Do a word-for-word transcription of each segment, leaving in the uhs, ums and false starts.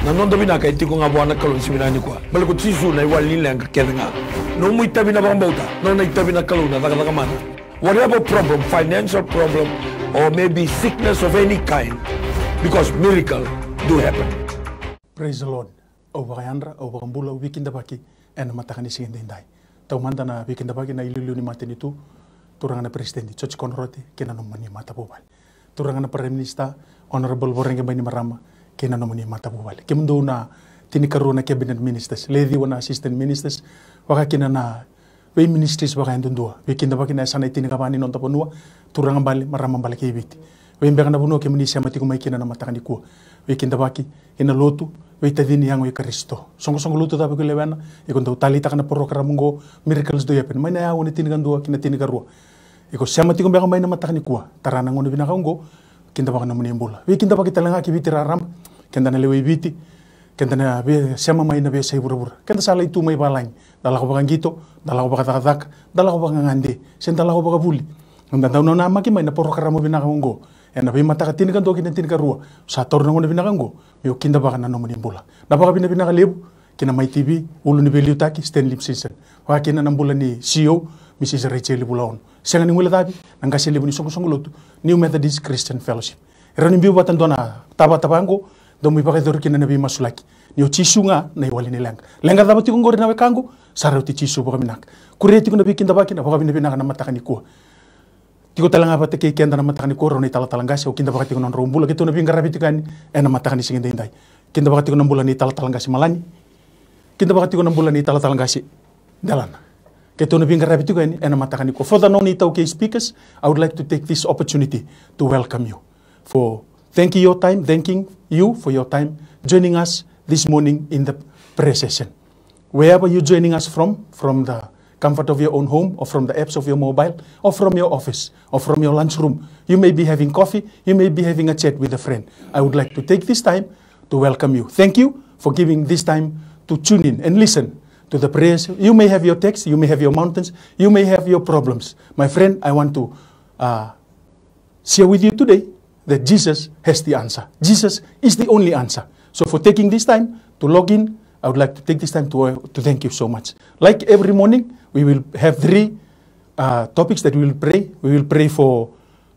Na noda vinaka e tiko ga vua na Kalou ni siga vinaka nikua. Baleta ko Jisu na iwali ni leqa kece ga. Nomu itavi na vakabauta, nona itavi na Kalou na cakacaka mana. Whatever problem, financial problem, or maybe sickness of any kind, because miracle do happen. Praise the Lord. Au vakayadra, au vakabula, au veikidavaki ena mataka ni siga edaidai. Taumada na veikidavaki na iliuliu ni matanitu, turaga na Peresitedi George Konrote kei na nomuni matavuvale. Turaga na Prime Minister, Honorable Voreqe Bainimarama kei na nomuni matavuvale. Kemudou na tinikarua na Cabinet Ministers, le ciwa na Assistant Ministers, vaka kina na vei ministries vakayadudua. Veikidavaki na yasana e tinikava ni noda vanua, turaga bale, marama bale kei Viti. Vei beka na vanua kemuni sema tiko mai kina na mataka nikua. Veikidavaki ena lotu, veitacini yago i Karisito. Soqosoqo lotu cava iko lewena, iko dau taleitaka na porokaramu oqo, Miracles Do Happen. Mai na aua na tinikadua ki na tinikarua. Iko sema tiko beka mai na mataka nikua. Tara na gauna vinaka oqo, kidavaka nomuni bula. Veikidavaki tale ga ki Viti raraba, keda na lewe i Viti, keda na veisema mai na veiyasai vuravura. Keda sa lai tu mai valagi. Da lako vakaqito, da lako vakacakacaka, da lako vakagade, se da lako vakavuli. Da dau nanamaki mai na porokaramu vinaka oqo. Ena veimataka tinikadua ki na tinikarua, sa taura na gauna vinaka oqo meu kidavaka na nomuni bula. Na vakavinavinaka levu ki na Mai T V, ulu ni veiliutaki Stanley Simpson. Vaka kina na bula ni C E O, Mrs Rachel Vulaono. Sega ni guilecavi na qase levu ni soqosoqo lotu, New Methodist Christian Fellowship. E rawa ni biu vata dua na tavatava oqo, dou mai vakayacori kina na veimasulaki. Ni o Jisu ga na iwali ni leqa. Leqa cava tiko oqori na wekaqu, sa rauti Jisu vakavinaka. Kuria tiko na veikidavaki, na vakavinavinaka na mataka nikua. Tiko tale ga vata kei keda na mataka nikua, rau na italatala qase, au kidavaka tiko na nodrau bula, keitou na veiqaravi tiko yani ena mataka ni siga edaidai. Kidavaka tiko na bula ni talatala qase Malani. Kidavaka tiko na bula ni talatala qase Delana. Keitou na veiqaravi tiko yani ena mataka nikua. For the non-iTaukei speakers, I would like to take this opportunity to welcome you. For thanking your time, thanking you for your time joining us this morning in the prayer session. Wherever you're joining us from, from the comfort of your own home or from the apps of your mobile or from your office or from your lunchroom, you may be having coffee, you may be having a chat with a friend. I would like to take this time to welcome you. Thank you for giving this time to tune in and listen to the prayers. You may have your text, you may have your mountains, you may have your problems. My friend, I want to uh, share with you today that Jesus has the answer. Jesus is the only answer. So for taking this time to log in, I would like to take this time to, uh, to thank you so much. Like every morning, we will have three uh, topics that we will pray. We will pray for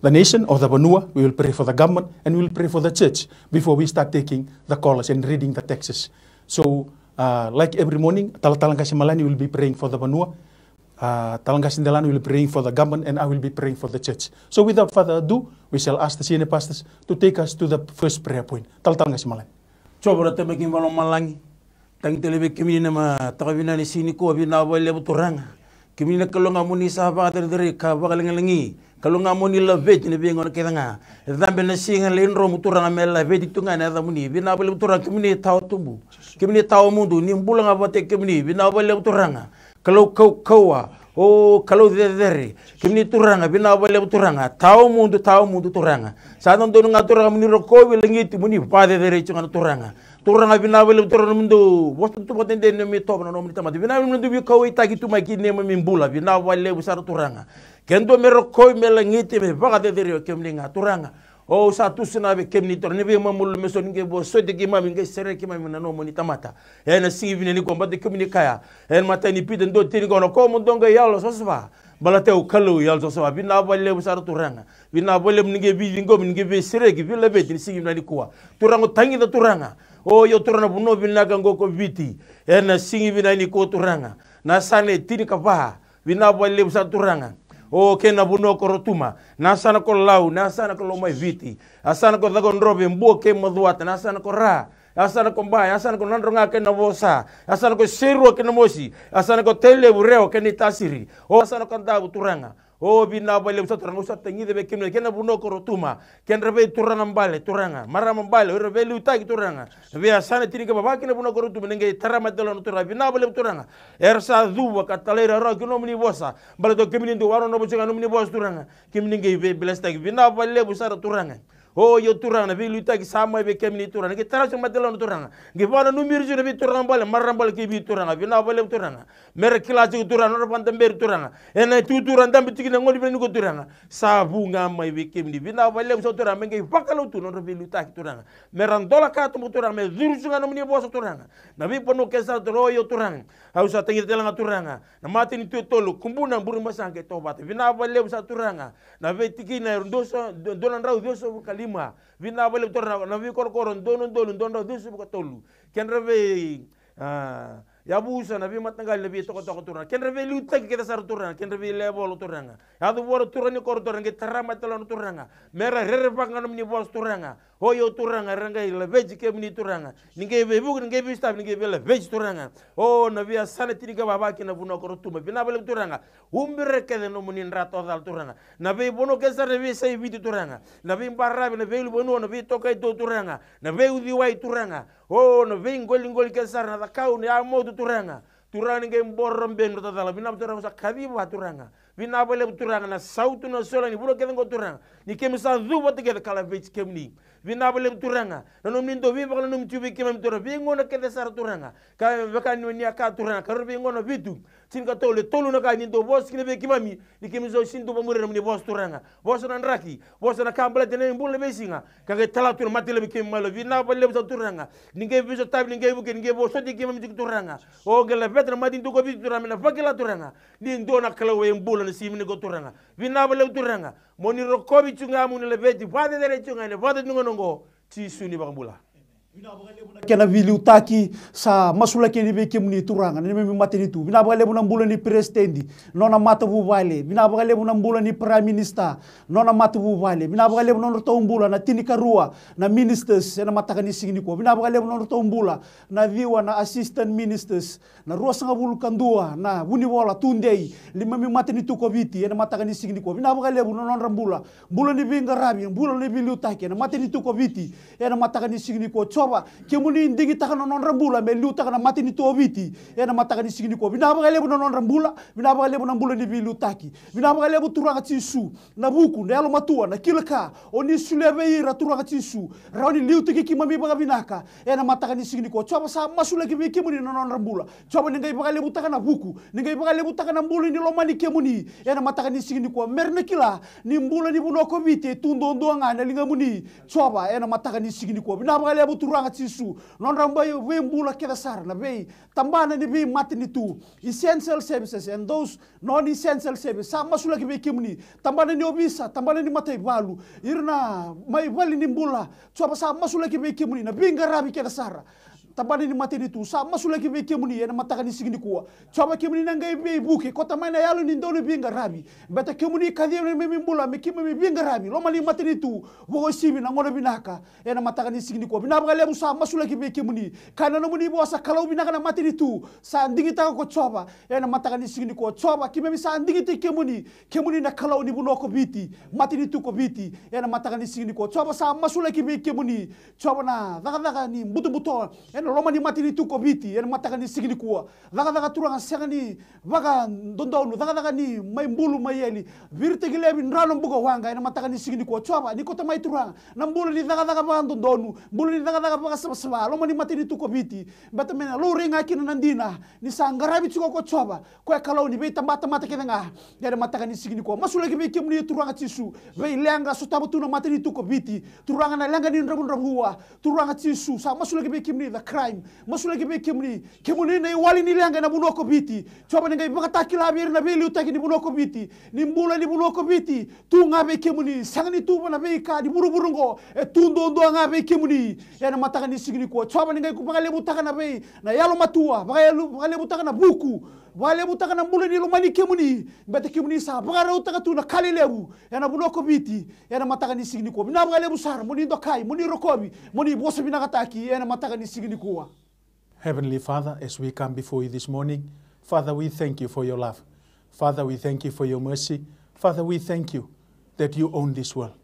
the nation or the vanua, we will pray for the government, and we will pray for the church before we start taking the callers and reading the texts. So, uh, like every morning, Talatala Qase Malani will be praying for the vanua, uh, Talatala Qase Delana will be praying for the government, and I will be praying for the church. So without further ado, we shall ask the senior pastors to take us to the first prayer point. Talatala Qase Malani. Jiova na Tamai keimami vakalomalagi, tagi tale vei kemuni na mataka vinaka ni siga nikua, vinaka vakalevu Turaga. Kemuni na Kalou ga mo ni sa vakacerecerei ka vakalagilagi, Kalou ga mo ni laveti na veigauna kece ga. E cabe na siga lai dromu Turaga me laveti tu ga na yacamuni. Vinaka vakalevu Turaga, kemuni e tawa tubu, kemuni e tawa mudu, ni bula ga vata kei kemuni. Vinaka vakalevu Turaga. Kalou kaukauwa, o Kalou cecere, kemuni Turaga, vinaka vakalevu Turaga, tawa mudu, tawa mudu Turaga. Sa dodonu ga Turaga mo ni rokovi, lagiti, mo ni vakacecerei tiko ga na Turaga. Turaga, vinaka vakalevu Turaga, nomudou vosa tu vakadede ni nomuni itovo na nomuni tamata. Vinaka vakalevu nomudou veikauwaitaki tu mai ki neimami bula, vinaka vakalevu sara Turaga. Ke dua me rokovi, me lagiti, me vakacecerei o kemuni ga Turaga. Au sa tusa na vei kemuni Turaga, ni veimalumalumu eso ni qai vosoti keimami, qai sereki keimami na nomuni tamata. Ena siga vinaka nikua, baleta kemuni kaya ena imatai ni Pita dua tinikaono, ko mo dou qai yalosavasava, baleta o Kalou yalosavasava. Vinaka vakalevu sara Turaga. Vinaka vakalevu ni qai veiciqomi, ni qai veisereki, veilaveti ni siga vinaka nikua. Turaga, au tagica Turaga. O io Turaga, na vanua vinaka oqo ko Viti. Ena siga vinaka nikua Turaga, na yasana e tinikava. Vinaka vakalevu sara Turaga. O kei na vanua ko Rotuma, na yasana ko Lau, na yasana ko Lomaiviti, yasana ko Cakaudrove, Bua kei Macuata, na yasana ko Ra, yasana ko Ba, yasana ko Nadroga kei Navosa, yasana ko Serua kei Namosi, yasana ko Tailevu, Rewa kei Naitasiri, o yasana ko Davu Turaga. O vinaka vakalevu sara Turaga, au sa tagica vei kemuni kei na vanua ko Rotuma. Kedra veituraga bale Turaga, marama bale, o ira veiliutaki Turaga, na veiyasana tinikava vaka kina vanua ko Rotuma, ni qai tara mata tale na Turaga. Vinaka vakalevu Turaga. Era sa cuva ka talairawarawa ki nomuni vosa, baleta o kemuni dau wanonovo tiko ga nomuni vosa Turaga. Kemuni qai veiblesitaki. Vinaka vakalevu sara Turaga. O io Turaga, na veiliutaki sa mai vei kemuni Turaga. Ni qai tara tiko na mata ni lawa na Turaga. Qai vakananumi ira tiko na veituraga bale, marama bale kei Viti Turaga. Vinaka vakalevu Turaga. Me ra kila tiko Turaga na nodra vakadaberi Turaga. Ena itutu ra dabe tiko kina na gauna vinaka nikua Turaga. Sa vu ga mai vei kemuni. Vinaka vakalevu saka Turaga, me qai vakalou tu na nodra veiliutaki Turaga. Me ra dola ka tobo Turaga, me curu tiko ga na nomuni vosa Turaga. Na veivanua kece sara Turaga, o io Turaga. Au sa tagitaka tale ga Turaga na matanitu e tolu, Kubuna, Burebasaga kei Tovata. Vinaka vakalevu saka Turaga. Na veitikina e dua sa, dua na drau ciwasagavulu ka lima. Vinaka vakalevu Turaga, na veikorokoro dua na udolu dua na drau ciwasagavulu ka tolu. Kedra vei, a, yavusa, na veimataqali, na veitokatoka Turaga. Kedra veiliutaki kece sara Turaga, kedra veilevolo Turaga. Yaco vua na turaga ni koro Turaga, qai tara mata ni lawa na Turaga. Me ra rerevaka ga na nomuni vosa Turaga. O io Turaga, era qai laveti kemuni Turaga. Ni qai veivuke, ni qai veisotavi, ni qai veilaveti Turaga. O na veiyasana tinikava vaka kina na vanua ko Rotuma. Vinaka vakalevu Turaga. Ubira kece na nomuni dra tawacala Turaga. Na veivanua kece sara na veiyasai Viti Turaga. Na veibaravi, na veiulunivanua, na veitokani Turaga. Na veiuciwai Turaga. O na veiqoliqoli kece sara na cakau, na yamotu Turaga. Turaga ni qai boro beka na nodra tawacala. Vinaka Turaga sa kaciva Turaga. Vinaka vakalevu Turaga na sautu na sola ni vanua kece oqo Turaga. Ni keimami sa cuva vata kece ka laveti kemuni. Vinaka vakalevu Turaga. Na nomuni dau veivakananumi tiko vei keimami Turaga. Veigauna kece sara Turaga. Ka vaka ni a ka Turaga. Ka rau veigauna vitu. Tinikatolu, e tolu na ka ni dau vosa kina vei keimami. Ni keimami sa sega ni dau vakamuri na nomuni vosa Turaga. Vosa na draki. Vosa na ka baleta na ibula na veisiga. Ka qai tala tu na mata levu keimami mai lo. Vinaka vakalevu saka Turaga. Ni qai veisotavi, ni qai vukei, ni qai vosoti keimami tiko Turaga. O qai laveta na matanitu ko Viti Turaga. Me na vakila Turaga. Ni dua na Kalou e bula na siga vinaka oqo Turaga. Vinaka vakalevu Turaga. Mo ni rokovi tu ga, mo ni laveti, vakacecere tu ga ena vakacegu ni gauna oqo. Jisu na iVakabula. Kena veiliutaki sa masulaki yani vei kemuni Turaga, na neimami matanitu. Vinaka vakalevu na bula ni peresitedi, nona matavuvale. Vinaka vakalevu na bula ni prime minister, nona matavuvale. Vinaka vakalevu na nodratou bula na tinikarua na ministers ena mataka ni siga nikua. Vinaka vakalevu na nodratou bula na ciwa na assistant ministers. Na ruasagavulu ka dua na vunivola tudei, neimami matanitu ko Viti, ena mataka ni siga nikua. Vinaka vakalevu na nodra bula, bula ni veiqaravi, bula ni veiliutaki, ena matanitu ko Viti, ena mataka ni siga nikua. Jiova, kemuni digitaka na nodra bula me liutaka na matanitu o Viti, ena mataka ni siga nikua. Vinaka vakalevu na nodra bula, vinaka vakalevu na bula ni veiliutaki. Vinaka vakalevu Turaga Jisu, na vuku, na yalomatua, na kila ka o ni solia vei ira Turaga Jisu, rawa ni liutaki keimami vakavinaka ena mataka ni siga nikua. Jiova, sa masulaki vei kemuni na nodra bula. Jiova, ni qai vakalevutaka na vuku, ni qai vakalevutaka na bula ni lomani kemuni ena mataka ni siga nikua. Me ra na kila ni bula ni vanua ko Viti e tu duadua ga ena ligamuni. Jiova, ena mataka ni siga nikua. Vinaka vakalevu Turaga Jisu, nodra bai veibula kece sara na veitabana ni veimatanitu, essential services and those non-essential services, sa masulaki vei kemuni. Tabana ni ovisa, tabana ni mataivalu, ira na mai vale ni bula. Jiova, sa masulaki vei kemuni na veiqaravi kece sara. Tabana ni matanitu, sa masulaki vei kemuni ena mataka ni siga nikua. Jiova, kemuni na qai veivuke, kauta mai na yalo ni dau ni veiqaravi. Beta kemuni kacivi na neimami bula me keimami veiqaravi, loma ni matanitu, vakauasivi na gauna vinaka. Ena mataka ni siga nikua, vinaka vakalevu, sa masulaki vei kemuni. Kaya na nomuni vosa, Kalou vinaka na matanitu sa digitaka ko Jiova. Ena mataka ni siga nikua, Jiova, keimami sa digitaki kemuni. Kemuni na Kalou ni vanua ko Viti, matanitu ko Viti. Ena mataka ni siga nikua, Jiova, sa masulaki vei kemuni. Jiova, na cakacaka ni butobuto ena loma ni matanitu ko Viti, ena mataka ni siga nikua. Cakacaka Turaga sega ni vakadodonu, cakacaka ni mai bulu mai eli, viritaki laivi, drau na bukawaqa ena mataka ni siga nikua. Jiova, ni kauta mai Turaga na bula ni cakacaka vakadodonu, bula ni cakacaka vakasavasava loma ni matanitu ko Viti. Beta me na laurai ga kina na dina ni sa qaravi tiko ko Jiova, ko e Kalou ni veitabatamata kece ga. Ena mataka ni siga nikua, masulaki vei kemuni Turaga Jisu, veileqa sotava tu na matanitu ko Viti. Turaga, na leqa ni dravudravua, Turaga Jisu, sa masulaki vei kemuni, the crime. Masulaki vei kemuni, kemuni na iwali ni leqa ena vanua ko Viti. Jiova, ni qai vakatakila vei ira na veiliutaki ni vanua ko Viti ni bula ni vanua ko Viti tu ga vei kemuni. Sega ni tu va na veika ni vuravura oqo, e tu duadua ga vei kemuni. Ena mataka ni siga nikua, Jiova, ni qai vakalevutaka na vei, na yalomatua, vakayalo, vakalevutaka na vuku, vakalevutaka na bula ni lomani kemuni. Beta kemuni sa vakarautaka tu na ka lelevu ena vanua ko Viti. Ena mataka ni siga nikua, vinaka vakalevu sara, mo ni dokai, mo ni rokovi, mo ni vosa vinakataki ena mataka ni siga nikua. Heavenly Father, as we come before you this morning, Father, we thank you for your love. Father, we thank you for your mercy. Father, we thank you that you own this world.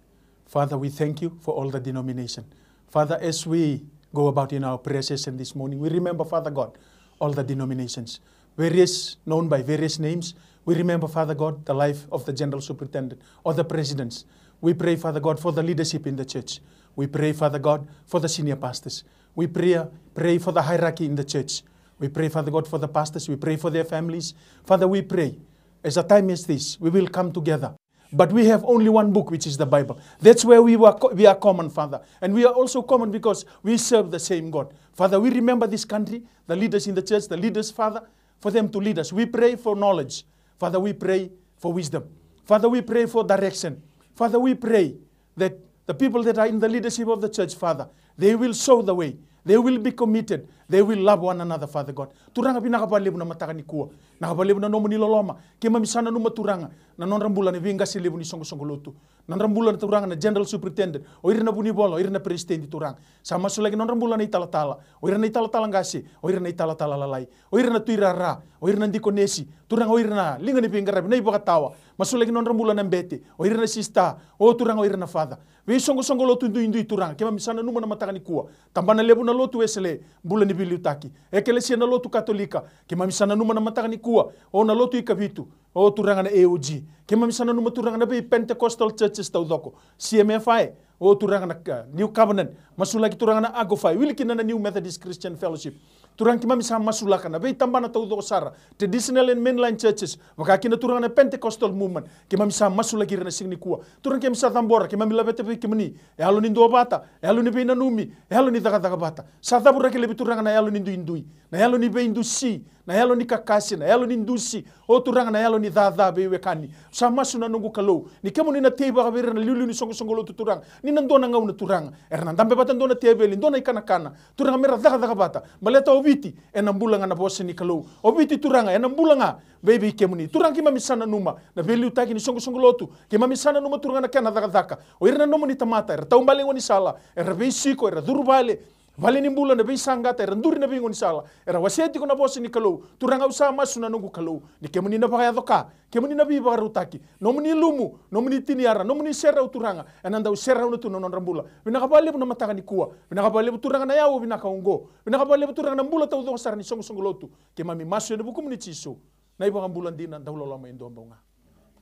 Father, we thank you for all the denomination. Father, as we go about in our prayer session this morning, we remember, Father God, all the denominations, various, known by various names. We remember, Father God, the life of the General Superintendent or the presidents. We pray, Father God, for the leadership in the church. We pray, Father God, for the senior pastors. We pray, pray for the hierarchy in the church. We pray, Father God, for the pastors. We pray for their families. Father, we pray, as a time as this, we will come together. But we have only one book, which is the Bible. That's where we, were co- we are common, Father. And we are also common because we serve the same God. Father, we remember this country, the leaders in the church, the leaders, Father, for them to lead us. We pray for knowledge. Father, we pray for wisdom. Father, we pray for direction. Father, we pray that the people that are in the leadership of the church, Father, they will show the way. They will be committed. They will love one another, Father God. Turaga, vinaka vakalevu na mataka nikua. Vinaka vakalevu na nomuni loloma. Keimami sa nanuma, Turaga, na nodra bula na veiqase levu ni soqosoqo lotu. Nodra bula na, Turaga, na general superintendent, o ira na vunivola, o ira na peresitedi, Turaga. Sa masulaki nodra bula na italatala, o ira na italatala qase, o ira na italatala lalai, o ira na tuirara, o ira na dikonesi, Turaga, o ira na liga ni veiqaravi, na ivakatawa. Masulaki nodra bula na bete, o ira na sista, o Turaga, o ira na father. Veisoqosoqo lotu duidui, Turaga, keimami sa nanuma na mataka nikua. Tabana levu na lotu Wesele, bula ni veiliutaki. Ekelesia na lotu Katolika, keimami sa nanuma na mataka nikua. O na lotu i Kavitu, o Turaga, na A O G. Keimami sa nanuma, Turaga, na vei Pentecostal churches taucoko. C M F I, o Turaga, na, uh, New Covenant. Masulaki, Turaga, na Agofy, wili kina na New Methodist Christian Fellowship. Turaga, keimami sa masulaka na veitabana taucoko sara, traditional and mainline churches, vaka kina, Turaga, na Pentecostal movement. Keimami sa masulaki ira na siga nikua. Turaga, keimami sa cabora, keimami laveta vei kemuni e yalo ni duavata, e yalo ni veinanumi, e yalo ni cakacaka vata. Sa cavuraki laivi, Turaga, na yalo ni duidui, na yalo ni veidusi, na yalo ni kakase, na yalo ni dusi, o Turaga, na yalo ni caca veiwekani. Sa masu na noqu Kalou ni kemuni na teivaka vei ira na liuliu ni soqosoqo lotu, Turaga, ni na dua na gauna, Turaga, era na dabe vata dua na teveli, dua na ikanakana, Turaga, mera cakacaka vata. Baleta o Viti ena bula ga na vosa ni Kalou. O Viti, Turaga, ena bula ga vei, vei kemuni. Turaga, keimami sa nanuma na veiliutaki ni soqosoqo lotu. Keimami sa nanuma, Turaga, na kena cakacaka. O ira na nomuni tamata era taubale i gaunisala, era veisiko, era curu vale, vale ni bula, na veisaqata, era duri na veigaunisala, era wasea tiko na vosa ni Kalou. Turaga, au sa masu na noqu Kalou ni kemuni na vakayaco ka, kemuni na veivakarautaki, nomuni ilumu, nomuni tiniara, nomuni serau, Turaga, ena dau serauna tu na nodra bula. Vinaka vakalevu na mataka nikua. Vinaka vakalevu, Turaga, na yau vinaka oqo. Vinaka vakalevu, Turaga, na bula taucoko sara ni soqosoqo lotu. Keimami masu ena vukumuni, Jisu, na iVakabula dina, dauloloma e dua bau ga.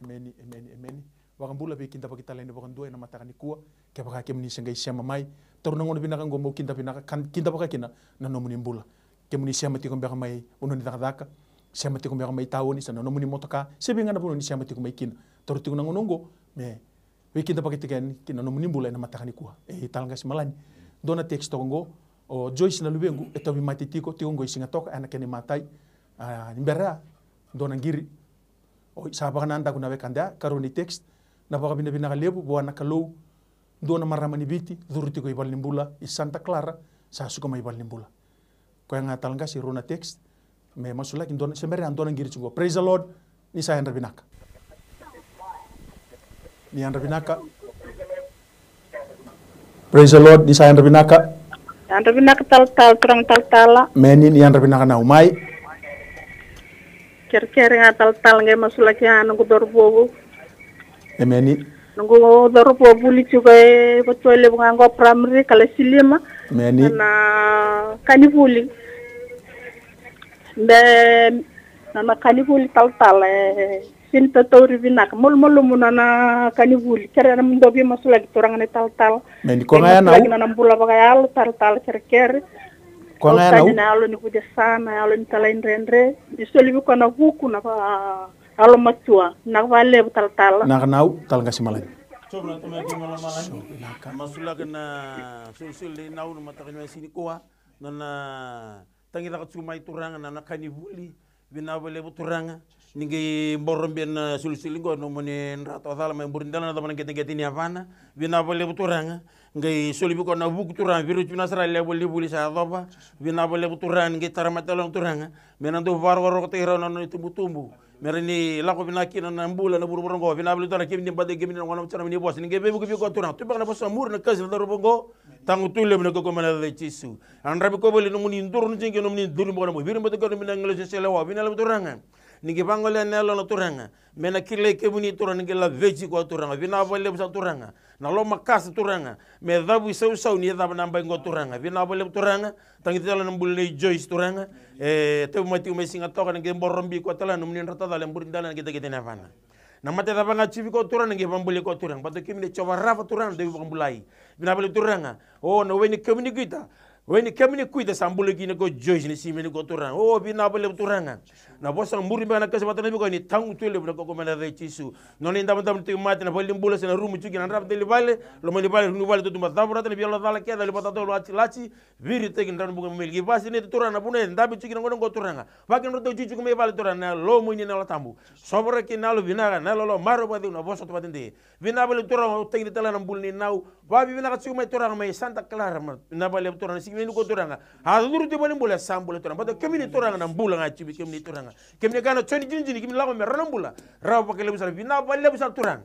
Emeni, emeni, emeni. Vakabula, veikidavaki tale yani vakadua ena mataka nikua. Kevaka kemuni se qai sema mai, taura na gauna vinaka oqo mo kida vinaka, kan-, kidavaka kina na nomuni bula. Kemuni sema tiko beka mai vanua ni cakacaka, sema tiko beka mai taoni, se na nomuni motoka, se vei ga na vanua ni sema tiko mai kina. Taura tiko na gauna oqo me veikidavaki tiko yani ki na nomuni bula ena mataka nikua. E, Talaqase Malani, dua na text toka oqo. O Joyce na luvequ e tauvimate tiko, tiko oqo i Sigatoka ena kena imatai. A, ni bera ya, dua na qiri. O, sa vakanadaku na wekada ya, karua ni text. Na vakavinavinaka levu vua na Kalou. Dua na marama ni Viti, curu tiko i valenibula i Santa Clara, sa suka mai valenibula. Koya ga, Talaqase, rua na text. Me masulaki, dua na, se bera ya, dua na qiri tiko. Praise the Lord. Ni sa yadra vinaka. Ni yadra vinaka. Praise the Lord. Ni sa yadra vinaka. Yadra vinaka talatala, turaga talatala. Emeni, ni yadra vinaka, nau mai. Kerekere ga talatala, qai masulaki ya noqu cauravou. Emeni. Noqu cauravou vuli tiko e Vatualevu ga qo, primary, kalasi lima. Emeni. Na ka ni vuli. Be, na, na ka ni vuli talatala, e, sega ni tatauri vinaka. Malumalumu na, na ka ni vuli. Kere na dau veimasulaki, turaga na italatala. Emeni, koya ga ya, nau. Veimasulaki na, na bula vakayalo, talatala, kerekere. Koya ga ya, nau. Tani na yalo ni vucesa, na yalo ni talaidredre. Ni soli vei koya na vuku, na va-, yalomatua. Vinaka vakalevu talatala. Vinaka, nau, Talaqase Malani. Masulaka na solisoli nei nau na mataka ni siga nikua. Na, na tagicaka tu mai, turaga, na, na ka ni vuli. Vinaka vakalevu, turaga. Ni qai boro beka na solisoli qo, nomuni dra toka cala mai Burebasaga, na yacova na qeteqete ni yavana. Vinaka vakalevu, turaga. Qai soli vei koya na vuku, turaga, vei ira tu vinaka sara, lewe ni vuli sa yacova. Vinaka vakalevu, turaga, ni qai tara mata tale na, turaga, me na dau vakarokorokotaki rau na nona itubutubu, me rawa ni lako vinaka kina na bula ena vuravura oqo. Vinaka vakalevu, turaga, kemuni ni bata, kemuni na gone, turaga, ni vosa ni qai veivuke vei koya, turaga. Tu beka na vosa, muri na kaci, na cauravou oqo. Tagutu levu na kaukaua mai na yaca i Jisu. Yadravi koya vakalevu, nomuni duru na jigi, nomuni duru beka na boi. Viri bata koya, nomuni na agilosi ni selewa. Vinaka vakalevu, turaga. Ni qai vagolea na yalona, turaga, me na kilai kemuni, turaga, ni qai laveti koya, turaga. Vinaka vakalevu sara, turaga. Na lomakasa, turaga, me cavu isausau ni yacova na yabaki qo, turaga. Vinaka vakalevu, turaga. Tagicaka tale na bula nei Joyce, turaga. E tauvimate tiko mai Sigatoka, na qai boro beka koya tale na nomuni dra toka cala e Burebasaga, na qeteqete ni yavana. Na mate cava ga e tiko vei koya Turaga, na qai vakabulai koya Turaga. Baleta kemuni na Jiova Rafa Turaga, na Dauvakabulai. Vinaka vakalevu Turaga. O, na wai ni kemuni kuita. Wai ni kemuni kuita sa bula kina ko Joyce ni siga nikua Turaga. O, vinaka vakalevu Turaga. Na vosa muri beka na kasa vata na viko ni tagutu levu na koko mai na yaca i Jisu. Nona idavodavo ni tauvimate na valenibula se na rumu tiko kina na drava deli vale, loma ni vale, rumu ni vale, tutuba, cavu rata na via lo cala kece, ali vata tolo ati lati, viritaki drau na buka mai meli. Ki vasi ni Turaga na vuna e dabe tiko kina gona qo Turaga. Vaki na rotau tiko mai vale Turaga na lomo ni na Yalo Tabu. Sovaraki na yalo vinaka, na yalo lomaro vakacegu na vosa tu vatede. Vinaka vakalevu Turaga, au tagina tale na bula ni nau. Vavivinaka tiko mai Turaga mai Santa Clara, ma vinaka vakalevu Turaga, na siga nikua Turaga. A curu tiko valenibula, sa bula Turaga. Baleta kemuni Turaga na bula ga e tiko vei kemuni Turaga. Kemuni ga na Joni jinijini, kemuni lako me rawa na bula. Rawa vakalevu sara, vinaka vakalevu sara Turaga.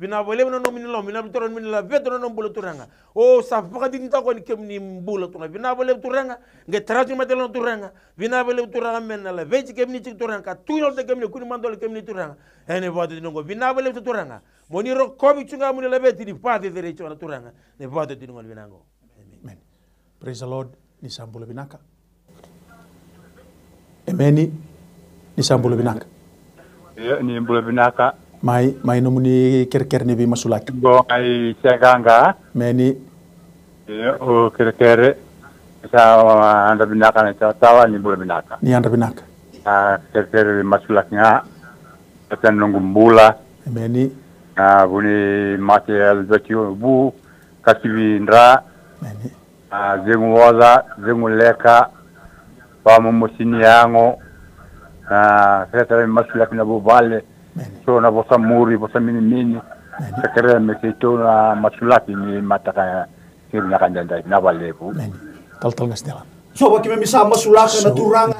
Vinaka vakalevu na nomuni loma, vinaka Turaga, nomuni laveta na nona bula Turaga. O, sa vakadinadinataka ni kemuni bula Turaga. Vinaka vakalevu Turaga, qai tara tiko mai tale na Turaga. Vinaka vakalevu Turaga me na laveti kemuni tiko Turaga, ka tu na lota kemuni, kua ni madoli kemuni Turaga. Ena ivakatotini oqo, vinaka vakalevu Turaga. Mo ni rokovi tiko ga mo ni laveti ni vakacerecerei tiko na Turaga. Na ivakatotini oqo na vinaka oqo. Amen. Praise the Lord. Ni sa bula vinaka. Emeni. Ni sa bula vinaka. Io, ni bula vinaka. Mai, mai nomuni kerekere ni veimasulaki. Qo qai Seaqaqa. Emeni. Io, o kerekere. Sa yadra vinaka na italatala, ni bula vinaka. Ni yadra vinaka. A kerekere veimasulaki ga. Sa noqu bula. Emeni. A vu ni mate, a vu, kasivi dra. Emeni. A cegu oca, cegu leka, vakamomosi ni yago, a kerekere me masulaki na vuvale. Emeni. So na vosa muri, vosa minimini. Emeni. Kerekere me keitou na masulaki ni mataka. Kei vinaka daidai, vinaka vakalevu. Emeni. Talatala Qase Delana. Jiova, keimami sa masulaka na Turaga.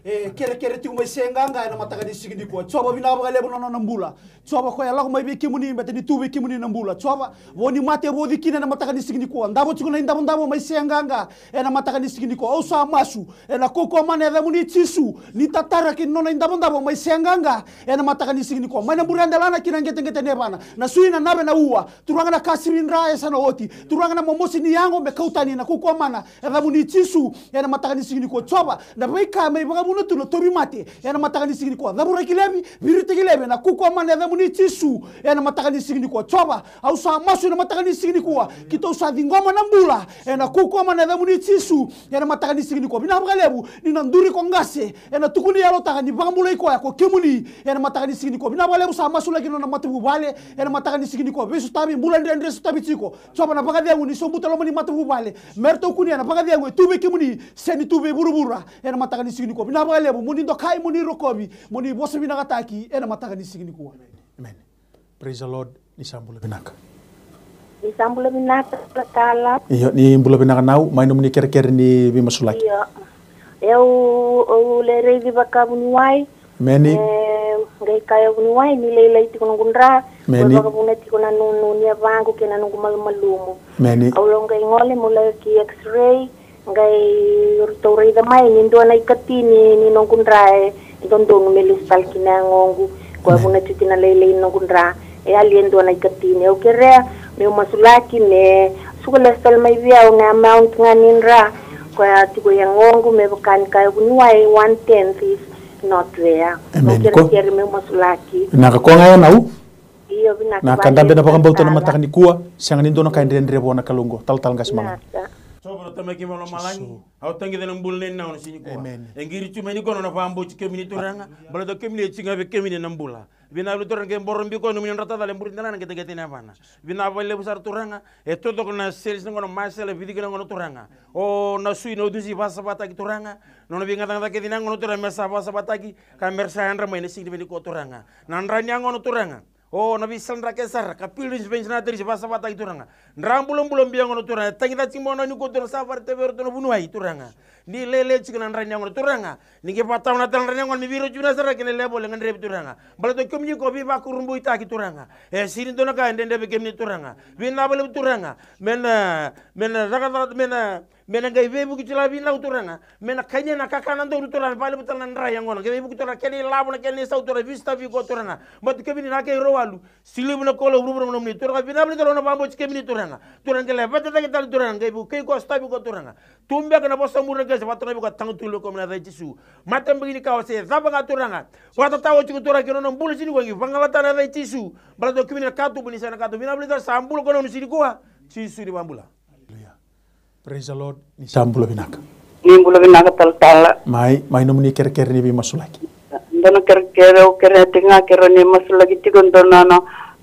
E kerekere tiko mai Seaqaqa ena mataka ni siga nikua. Jiova, vinaka vakalevu na nona bula. Jiova, koya e lako mai vei kemuni, baleta ni tu vei kemuni na bula. Jiova, vo ni mate e voci kina ena mataka ni siga nikua. Davo tiko na idavodavo mai Seaqaqa ena mataka ni siga nikua. Au sa masu ena kaukauwa mana ni yacamuni Jisu, ni tatara kina nona idavodavo mai Seaqaqa ena mataka ni siga nikua. Mai na bure delana ki na qeteqete ni yavana, na sui, na nave, na ua. Turaga, na kasivi dra e sa na oti. Turaga, na momosi ni yago me kau tani ena kaukauwa mana ni yacamuni Jisu ena mataka ni siga nikua. Jiova, na veika me ivakavuna tu na tauvimate ena mataka ni siga nikua. Cavuraki laivi, viritaki laivi ena kaukauwa mana ni yacamuni Jisu ena mataka ni siga nikua. Jiova, au sa masu ena mataka ni siga nikua, keitou sa ciqoma na bula ena kaukauwa mana ni yacamuni Jisu ena mataka ni siga nikua. Vinaka vakalevu ni na duri ko qase ena tukuni yalotaka ni vakabulai koya ko kemuni ena mataka ni siga nikua. Vinaka vakalevu, sa masulaki na nona matavuvale ena mataka ni siga nikua. Veisotavi, bula dredre e sotavi tiko. Jiova, na vakacegu ni sobuta loma ni matavuvale, me ratou kunea na vakacegu e tu vei kemuni, sega ni tu vei vuravura ena mataka ni siga nikua. Vinaka vakalevu, mo ni dokai, mo ni rokovi, mo ni vosa vinakataki ena mataka ni siga nikua. Emeni. Praise the Lord. Ni sa bula vinaka. Ni sa bula vinaka, talatala. Io, ni bula vinaka nau, mai nomuni kerekere ni veimasulaki. Io. E au, au lai raici vaka vuniwai. Emeni. E, qai kaya vuniwai ni lailai tiko noqu dra. Emeni. Au vakavuna tiko na nunu ni yavaqu kei na noqu malumalumu. Emeni. Au lai qai gole meu lai ki X-ray. Qai ratou raica mai ni dua na ikatini ni noqu dra e dodonu me lesu tale ki na yagoqu. Koya vuna tiko na lailai ni noqu dra. E yali e dua na ikatini. Au kerea meu masulaki me suka lesu tale mai vei au na amount ga ni dra. Koya tiko e yagoqu me vaka ni kaya vuniwai, one tenth is not there. Au kerekere meu masulaki. Vinaka, koya ga ya nau. Io, vinaka. Na ka dabe na vakabauta na mataka nikua, sega ni dua na ka e dredre vua na Kalou qo. Talatala Qase Malagi. Jiova na Tamai keimami mai lomalagi, au tagica na bula nei nau na siga nikua. Emeni. E qiri tu mai nikua na nona vakabauti kemuni Turaga, baleta kemuni e tiko ga vei kemuni na bula. Vinaka vakalevu Turaga, qai boro biko nomuni drata cala e bure delana, qeteqete ni yavana. Vinaka vakalevu sara Turaga, e totoko na sales na gona, masela, vici kina gona Turaga. O na sui, na utusi vakasavataki Turaga. Nona veigacagaca kece na gona Turaga me sa vakasavataki, ka me ra sa yadra mai na siga ni vei nikua Turaga. Na dra ni yagoqu Turaga. O na veisala dra kece sara, ka pilgrims, pensionataries, vakasavataki Turaga. Dra bulabula bibi gona Turaga, e tagica tiko mai na nikua Turaga, sa vakaraitaka vei iratou na vuniwai Turaga. Ni lailai tiko na dra ni yagoqu Turaga, ni qai vakatawana tale na dra ni yagoqu me vei iratou tiko na sara kei na level e gadrevi Turaga. Baleta kemuni ko veivakurabuitaki Turaga. E sega ni dua na ka e dredre vei kemuni Turaga. Vinaka vakalevu Turaga. Me na, me na cakacaka, me na Me na qai veivuke tu laivi na Turaga. Me na kania na kakana donu Turaga, vakalevu tale na dra yaqona. Qai veivuke Turaga, kena ilavo, na kena isau Turaga, veisotavi iko Turaga. Baleta kemuni na kai rau walu. Siliva, na koula, vuravura, nomuni Turaga. Vinaka vakalevu Turaga na vakabauti kemuni Turaga. Turaga qai lai vakatataki tale Turaga, qai vukei iko, sotavi iko Turaga. Tu beka na vosa muri na se vakatoka vei koya, tagutu levu ko mai na yaca i Jisu. Matabiki ni kawa se cava ga Turaga, vakatatao tiko Turaga ki na nona bula siga nikua, qai vagalalataka na yaca i Jisu. Baleta o kemuni na katuba ni sega na katuba. Vinaka vakalevu Turaga, sa bula ko na nona siga nikua. Jisu ni vakabula. Aleluya. Praise the Lord. Ni sa bula vinaka. Ni bula vinaka talatala. Mai, mai nomuni kerekere ni veimasulaki. Dua na kerekere au kerea tiko ga, kerea ni masulaki tiko dua na, na,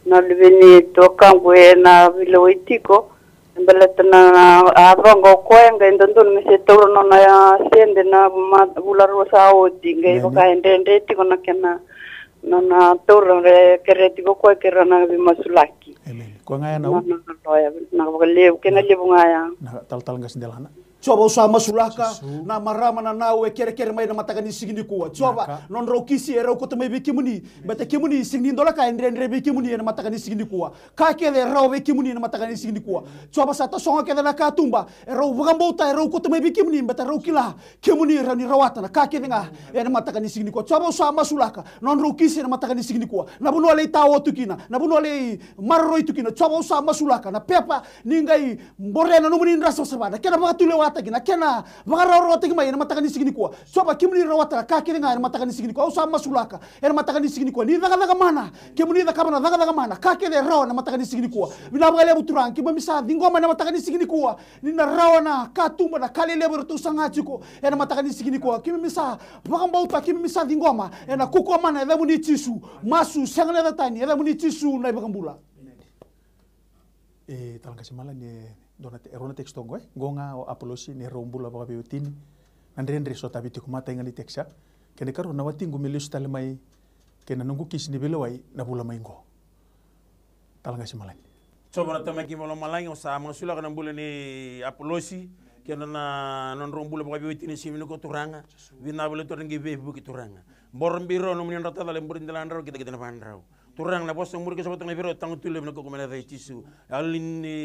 na luve ni tuakaqu e na veilewai tiko. E baleta na, na a yacaqu o koya, qai dodonu me se taura nona sede na ma-, vula rua sa oti, qai vaka e dredre tiko na kena, na, na taura, e kerea tiko o koya, kerea na veimasulaki. Amen. Koya ga ya na, na, na loya, na vakalevu, kena levu ga ya. Na talatala qase delana. Jiova, au sa masulaka na marama, na nau e kerekere mai na mataka ni siga nikua. Jiova, nodrau kisi e rau kauta mai vei kemuni. Baleta kemuni, sega ni dua na ka e dredre vei kemuni ena mataka ni siga nikua. Ka kece e rawa vei kemuni ena mataka ni siga nikua. Jiova, sa tasogo kece na katuba e rau vakabauta, e rau kauta mai vei kemuni, baleta rau kila kemuni e rawa ni rawata na ka kece ga ena mataka ni siga nikua. Jiova, au sa masulaka nodrau kisi ena mataka ni siga nikua. Na vanua lai tawa tu kina, na vanua lai maroroi tu kina. Jiova, au sa masulaka na pepa ni qai bore na nomuni dra savasava, na kena vakatulewataki, na kena vakarawarawataki mai ena mataka ni siga nikua. Jiova, kemuni rawata na ka kece ga ena mataka ni siga nikua. Au sa masulaka ena mataka ni siga nikua, ni cakacaka mana, kemuni cakava na cakacaka mana, ka kece e rawa ena mataka ni siga nikua. Vinaka vakalevu Turaga, keimami sa ciqoma ena mataka ni siga nikua ni na rawa na katuba, na ka lelevu eratou saga tiko ena mataka ni siga nikua. Keimami sa vakabauta, keimami sa ciqoma ena kaukauwa mana e yacamuni Jisu. Masu sega ni yaca tani, e yacamuni Jisu na iVakabula. E, talatala qase malani, e dua na te-, e rua na text oqo, e. Qo ga o Apolosi, ni rau bula vakaveiwatini. Na dredre sotavi tiko, matai ga ni text ya. Kena ikarua, na watiqu me lesu tale mai, kei na noqu kisi ni veilewai na vula mai qo. Talatala qase malani. Jiova na Tamai keimami mai lomalagi, au sa masulaka na bula nei Apolosi kei na, na nodrau bula vakaveiwatini siga nikua Turaga. Vinaka vakalevu Turaga, qai veivuke Turaga. Boro vei rau na nomuni drau tacala, boro dela drau, kitakita na vadrau. Turaga, na vosa muri ke sa vata na vei rau, tagutu levu na kaukauwa mai na yaca i Jisu. Yalo ni,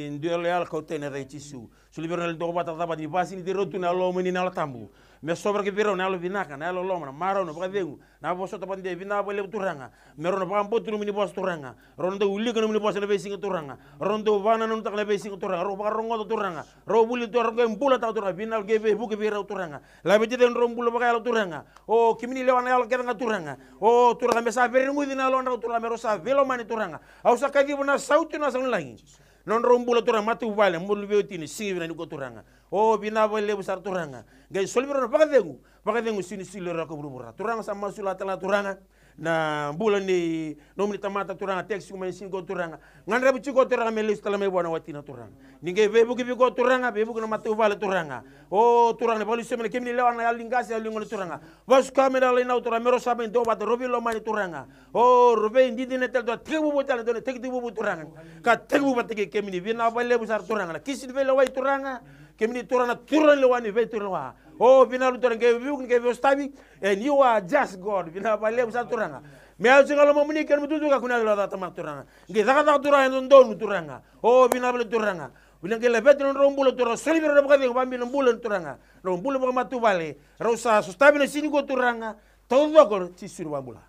ni dua yalo, yalo kauta na yaca i Jisu. Soli vei rau na yalo ni duavata, cavata, ni vasiniti rau tu na Yalo muni, na Yalo Tabu. Me sovaraki vei rau na yalo vinaka, na yalo loma, na marau, na vakacegu, na vosota vakadeitaki. Vinaka vakalevu Turaga. Me rau na vakabauta nomuni vosa Turaga. Rau na dau wilika nomuni vosa na veisiga Turaga. Rau na dau vakanananutaka na veisiga Turaga. Rau vakarogoca Turaga. Rau vuli Turaga, qai bulataka Turaga. Vinaka, qai veivuke vei rau Turaga. Laveti cake nodrau bula vakayalo Turaga. O kemuni lewa na yalo kece ga Turaga. O Turaga, me sa veireguci na yalodrau Turaga, me rau sa veilomani Turaga. Au sa kaciva na sautu na yasa ni lagi. Nodrau bula Turaga, matavuvale, bula veiwatini, siga vinaka nikua Turaga. O vinaka vakalevu sara Turaga. Qai soli vei rau na vakacegu, vakacegu sega ni solia rau ko vuravura. Turaga, sa masulaka tale ga Turaga na bula ni nomuni tamata Turaga, text tiko mai siga nikua Turaga. Gadrevi tiko Turaga me lesu tale mai vua na watina Turaga. Ni qai veivuke vei koya Turaga, veivuke na matavuvale Turaga. O Turaga, ni vakalesui mai na kemuni lewa na yalo ni qase, yalo ni gone Turaga. Vakasuka mai na yalo i nau Turaga, me rau sa mai duavata, rau veilomani Turaga. O rau veidinadinataki tale Turaga, tekivu tale Turaga, tekivu Turaga. Ka tekivu vata kei kemuni, vinaka vakalevu sara Turaga. Na kisi ni veilewai Turaga, kemuni Turaga na Turaga ni lewa ni veituraga. O vinaka vakalevu Turaga, qai veivuke, qai veisotavi. And you are just God. Vinaka vakalevu sara Turaga. Me yaco ga lomamuni kei na matanitu ka kua ni yaco lomada tamata Turaga. Qai cakacaka Turaga e dodonu Turaga. O vinaka vakalevu Turaga. Vinaka, qai laveti nodrau bula Turaga. Soli vei rau na vakacegu, vakabibi na bula Turaga. Nodrau bula vakamatavuvale. Rau sa sotavi na siga nikua Turaga. Taucoko Jisu na iVakabula.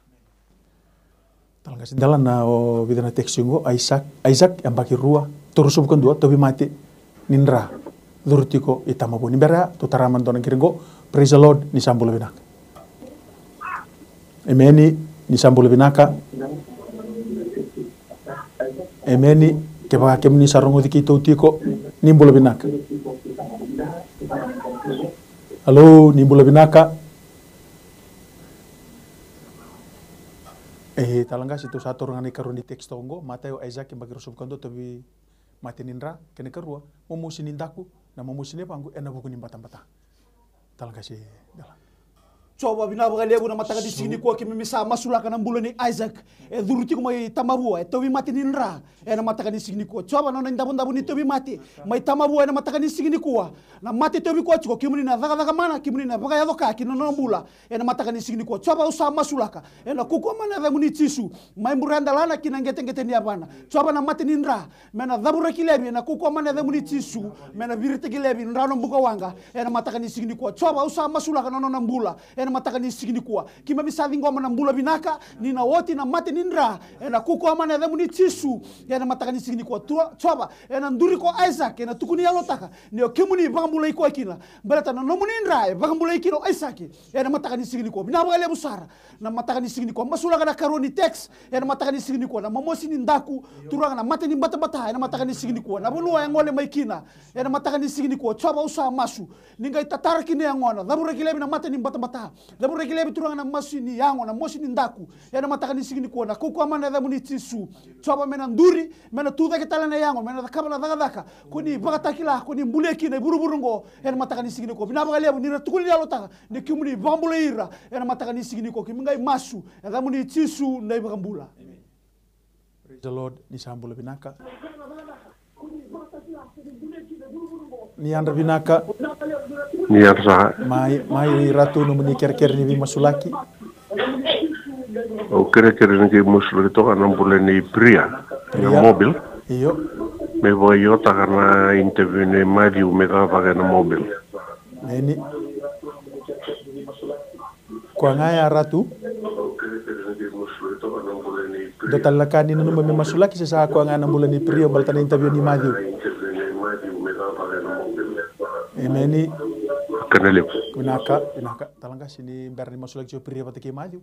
Talatala qase delana, o vica na text qo, Isaac, Isaac, yabaki rua, tolusagavulu ka dua, tauvimate ni dra, curu tiko i Tamavua. Ni bera ya, tou tara mada dua na qiri qo. Praise the Lord, ni sa bula vinaka. Emeni, ni sa bula vinaka. Emeni, kevaka kemuni sa rogoci keitou tiko, ni bula vinaka. Alo, ni bula vinaka. E, talatala qase, tou sa taura ga na ikarua ni text qo, matai o Isaac, yabaki ruasagavulu ka dua, tauvimate ni dra, kena ikarua, momosi ni daku, na momosi ni yavaqu, ena vuku ni batabata. Talatala qase, dela. Jiova, vinaka vakalevu na mataka ni siga nikua, keimami sa masulaka na bula nei Isaac. E curu tiko mai Tamavua, e tauvimate ni dra, ena mataka ni siga nikua. Jiova, na nona idavodavo ni tauvimate mai Tamavua ena mataka ni siga nikua. Na mate tauvi koya tiko, kemuni na cakacaka mana, kemuni na vakayaco ka ki na nona bula ena mataka ni siga nikua. Jiova, au sa masulaka ena kaukauwa mana e yacamuni Jisu, mai Buredelana ki na qeteqete ni yavana. Jiova, na mate ni dra, me na cavuraki laivi ena kaukauwa mana e yacamuni Jisu, me na viritaki laivi na dra na bukawaqa ena mataka ni siga nikua. Jiova, au sa masulaka na nona bula ena ena mataka ni siga nikua. Keimami sa ciqoma na bula vinaka ni na oti na mate ni dra ena kaukaua mana e yacamuni Jisu. Ena mataka ni siga nikua, Jiova, ena duri ko Isaac ena tukuni yalotaka ni o kemuni vakabulai koya kina. Baleta na nomuni dra e vakabulai kina o Isaac. Ena mataka ni siga nikua, vinaka vakalevu sara. Na mataka ni siga nikua, masulaka na karua ni text. Ena mataka ni siga nikua, na momosi ni daku, Turaga, na mate ni batabata ena mataka ni siga nikua, na vanua e gole mai kina. Ena mataka ni siga nikua, Jiova, au sa masu ni qai tatara kina yagona. Cavuraki laivi na mate ni batabata. Cavuraki laivi, Turaga, na mosi ni yago, na mosi ni daku. Ena mataka ni siga nikua, na kaukaua mana e yacamuni Jisu. Jiova, me na duri, me na tucake tale na yago, me na cakava na cakacaka ko ni vakatakila, ko ni bulia kina e vuravura oqo. Ena mataka ni siga nikua, vinaka vakalevu ni ra tukuni yalotaka ni kemuni vakabulai ira. Ena mataka ni siga nikua, keimami qai masu e yacamuni Jisu na iVakabula. Praise the Lord, ni sa bula vinaka. Ni yadra vinaka. Ni yadra saka. Mai, mai Ratu, nomuni kerekere ni veimasulaki. Au kerekere ni qai masulaki toka na bula ni Priya, na Priya. Mobile. Io. Me vakaiotaka na interview ni Matthew me cakacaka ena mobile. Neni. Koya ga ya, Ratu. Dua tale na ka ni nanuma me masulaki, se sa koya ga na bula ni Priya baleta na interview ni Matthew. Emeni. Kena levu. Vinaka, vinaka. Talaqasi, ni bera ni masulaki tiko o Priya vata kei Matthew,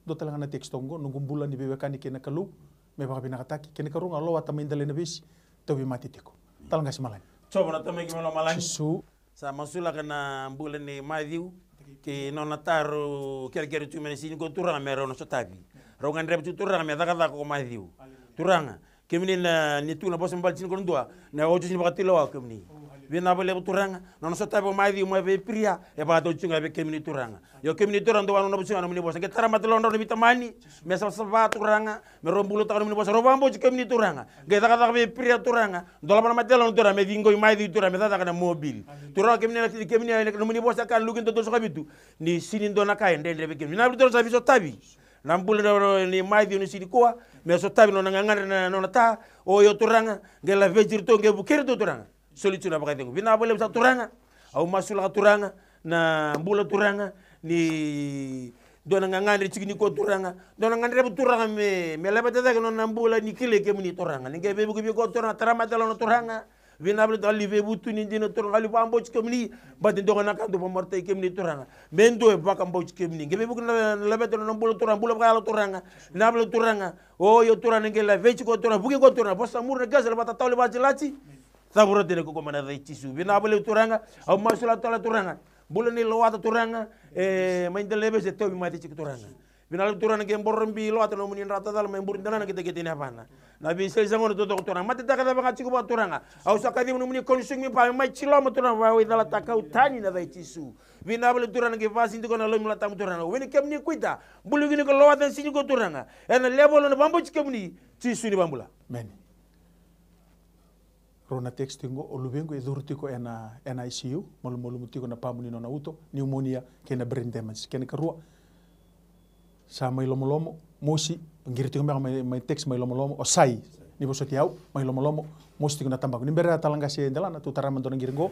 dua tale ga na text oqo: Noqu bula ni veiwekani kei na Kalou me vakavinakataki. Kena ikarua ga, lawata mai dela na veisi, tauvimate tiko. Talaqasi, Malani. Jiova na Tamai keimami lomalagi. Jisu. Sa masulaka na bula nei Matthew kei nona taro, kerekere tu mai na siga nikua, Turaga, me rau na sotavi. Rau gadreva tu, Turaga, me cakacaka ko Matthew. Turaga, kemuni na, ni tu na vosa mai vale tini ko na dua, na oti ni vakatulewa ko kemuni. Vinaka vakalevu, Turaga, nona sotavi ko Matthew mai vei Priya e vakatau tiko ga vei kemuni, Turaga. Io kemuni, Turaga, dou vakananuma tiko ga na nomuni vosa. Qai tara mata na yalodrau na veitamani me savasava, Turaga, me rau bulataka na nomuni vosa, rau vakabauti kemuni, Turaga. Qai cakacaka vei Priya, Turaga. Dolava na mata ni yalona, Turaga, me ciqomi Matthew, Turaga, me cakacaka na mobile. Turaga, kemuni na, kemuni na, nomuni vosa e kaya ena Luke dua, tolusagavulu ka vitu, ni sega ni dua na ka e dredre vei kemuni. Vinaka vakalevu, Turaga, sa veisotavi. Na bula ni Matthew ena siga nikua, me sotavi nona gagadre na nona ta. O io, Turaga, qai laveti iratou, qai vukei iratou, Turaga. Soli tu na vakacegu. Vinaka vakalevu sara, Turaga. Au masulaka, Turaga, na bula, Turaga, ni dua na gagadre tiko nikua, Turaga. Dua na gadreva, Turaga, me, me laveta cake nona bula ni kilai kemuni, Turaga. Ni qai veivuke vei koya, Turaga, tara mata na yalona, Turaga. Vinaka vakalevu, ni veivutuni dina, Turaga, ni vakabauti kemuni. Baleta e dua ga na ka dau vakamareqeti kemuni, Turaga. Me dua e vakabauti kemuni. Qai veivuke na, na laveta nona bula, Turaga, bula vakayalo, Turaga. Vinaka vakalevu, Turaga. O io, Turaga, ni qai laveti koya, Turaga, vukei koya, Turaga. Vosa muri na qase, na vakatatao, na vakalatilati. Cavura tale ko koya mai na yaca i Jisu. Vinaka vakalevu, Turaga. Au masulaka tale, Turaga, bula ni lawata, Turaga, e, mai dela na veisi e tauvimate tiko, Turaga. Vinaka vakalevu, Turaga, ni qai borobi lawata na nomuni dra tacala mai buri delana kei takete ni yavana. Na veisele sa gona totoko, Turaga, mate taka cava ga tiko vua, Turaga. Au sa kaciva na nomuni consuming fire me mai tiloma, Turaga, vakawaicalataka au tani ena yaca i Jisu. Vinaka vakalevu, Turaga, ni qai vakasinaiti koya na loma ni Yalo Tabu, Turaga. Vei kemuni kuita, bula kina ko lawata ena siga nikua, Turaga. Ena level ni vakabauti kemuni, Jisu ni vakabula. Emeni. Rua na text tiko qo: O luvequ e curu tiko ena, ena I C U, malumalumu tiko na pamu ni nona uto, pneumonia kei na brain damage. Kena ikarua, sa mai lomolomo, mosi, qiri tiko beka mai, mai text mai lomolomo, o Sai, ni vosoti au, mai lomolomo, mosi tiko na tabaqu. Ni bera ya, Talaqase Delana, tou tara mada dua na qiri qo.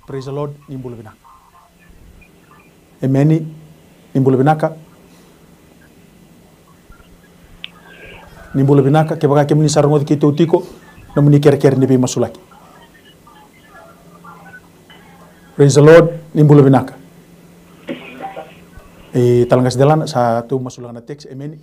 Praise the Lord, ni bula vinaka. Emeni. Ni bula vinaka. Ni bula vinaka, kevaka kemuni sa rogoci keitou tiko, nomuni kerekere ni veimasulaki. Praise the Lord, ni bula vinaka. E, Talaqase Delana, sa tou masulaka na text, emeni.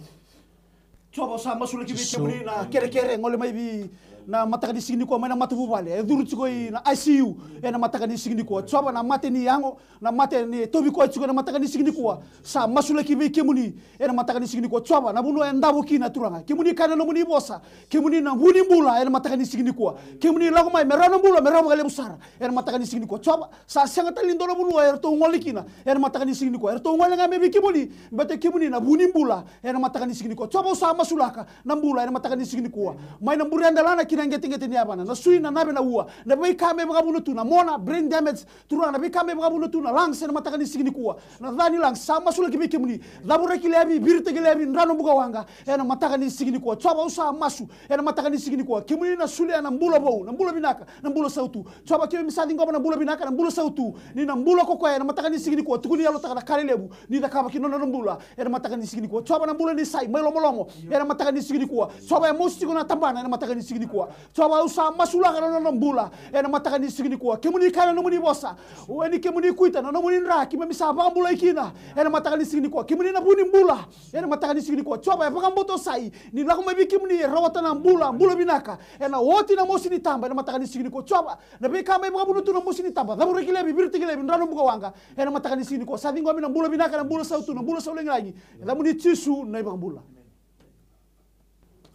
Jiova, au sa masulaki vei kemuni na kerekere e gole mai vei na mataka ni siga nikua mai na matavuvale. E curu tiko ina I C U ena mataka ni siga nikua. Jiova, na mate ni yago, na mate ni tauvi koya tiko ena mataka ni siga nikua. Sa masulaki vei kemuni ena mataka ni siga nikua. Jiova, na vanua e davo kina, Turaga. Kemuni kaya na nomuni vosa, kemuni na vu ni bula ena mataka ni siga nikua. Kemuni lako mai me rawa na bula, me rawa vakalevu sara ena mataka ni siga nikua. Jiova, sa sega tale ni dua na vanua eratou gole kina ena mataka ni siga nikua. Eratou gole ga mai vei kemuni, baleta kemuni na vu ni bula ena mataka ni siga nikua. Jiova, au sa masulaka na bula ena mataka ni siga nikua. Mai na Buredelana na qeteqete ni yavana, na sui, na nave, na ua, na veika me vakavuna tu, na mona, brain damage, Turaga, na veika me vakavuna tu, na lungs, ena mataka ni siga nikua. Na ca ni lungs, sa masulaki vei kemuni. Cavuraki laivi, viritaki laivi, drano bukawaqa, ena mataka ni siga nikua. Jiova, au sa masu, ena mataka ni siga nikua. Kemuni na solia na bula vou, na bula vinaka, na bula sautu. Jiova, keimami sa ciqoma na bula vinaka, na bula sautu. Ni na bula ko koya, ena mataka ni siga nikua. Tukuni yalotaka na ka lelevu ni cakava ki na nona bula, ena mataka ni siga nikua. Jiova, na bula ni sai, mai lomolomo, ena mataka ni siga nikua. Jiova, e mosi tiko na tabana, ena mataka ni siga nikua. Jiova, au sa masulaka na nona bula, ena mataka ni siga nikua. Kemuni kaya na nomuni vosa, o ni kemuni kuita na nomuni dra, keimami sa vakabulai kina, ena mataka ni siga nikua. Kemuni na vu ni bula, ena mataka ni siga nikua. Jiova, e vakabauta o Sai, ni lako mai vei kemuni, e rawata na bula, bula vinaka. Ena oti na mosi ni taba, ena mataka ni siga nikua. Jiova, na veika me vakavuna tu na mosi ni taba, cavuraki laivi, viritaki laivi, drano bukawaqa, ena mataka ni siga nikua. Sa ciqomi na bula vinaka, na bula sautu, na bula saulagilagi. E yacamuni Jisu na iVakabula.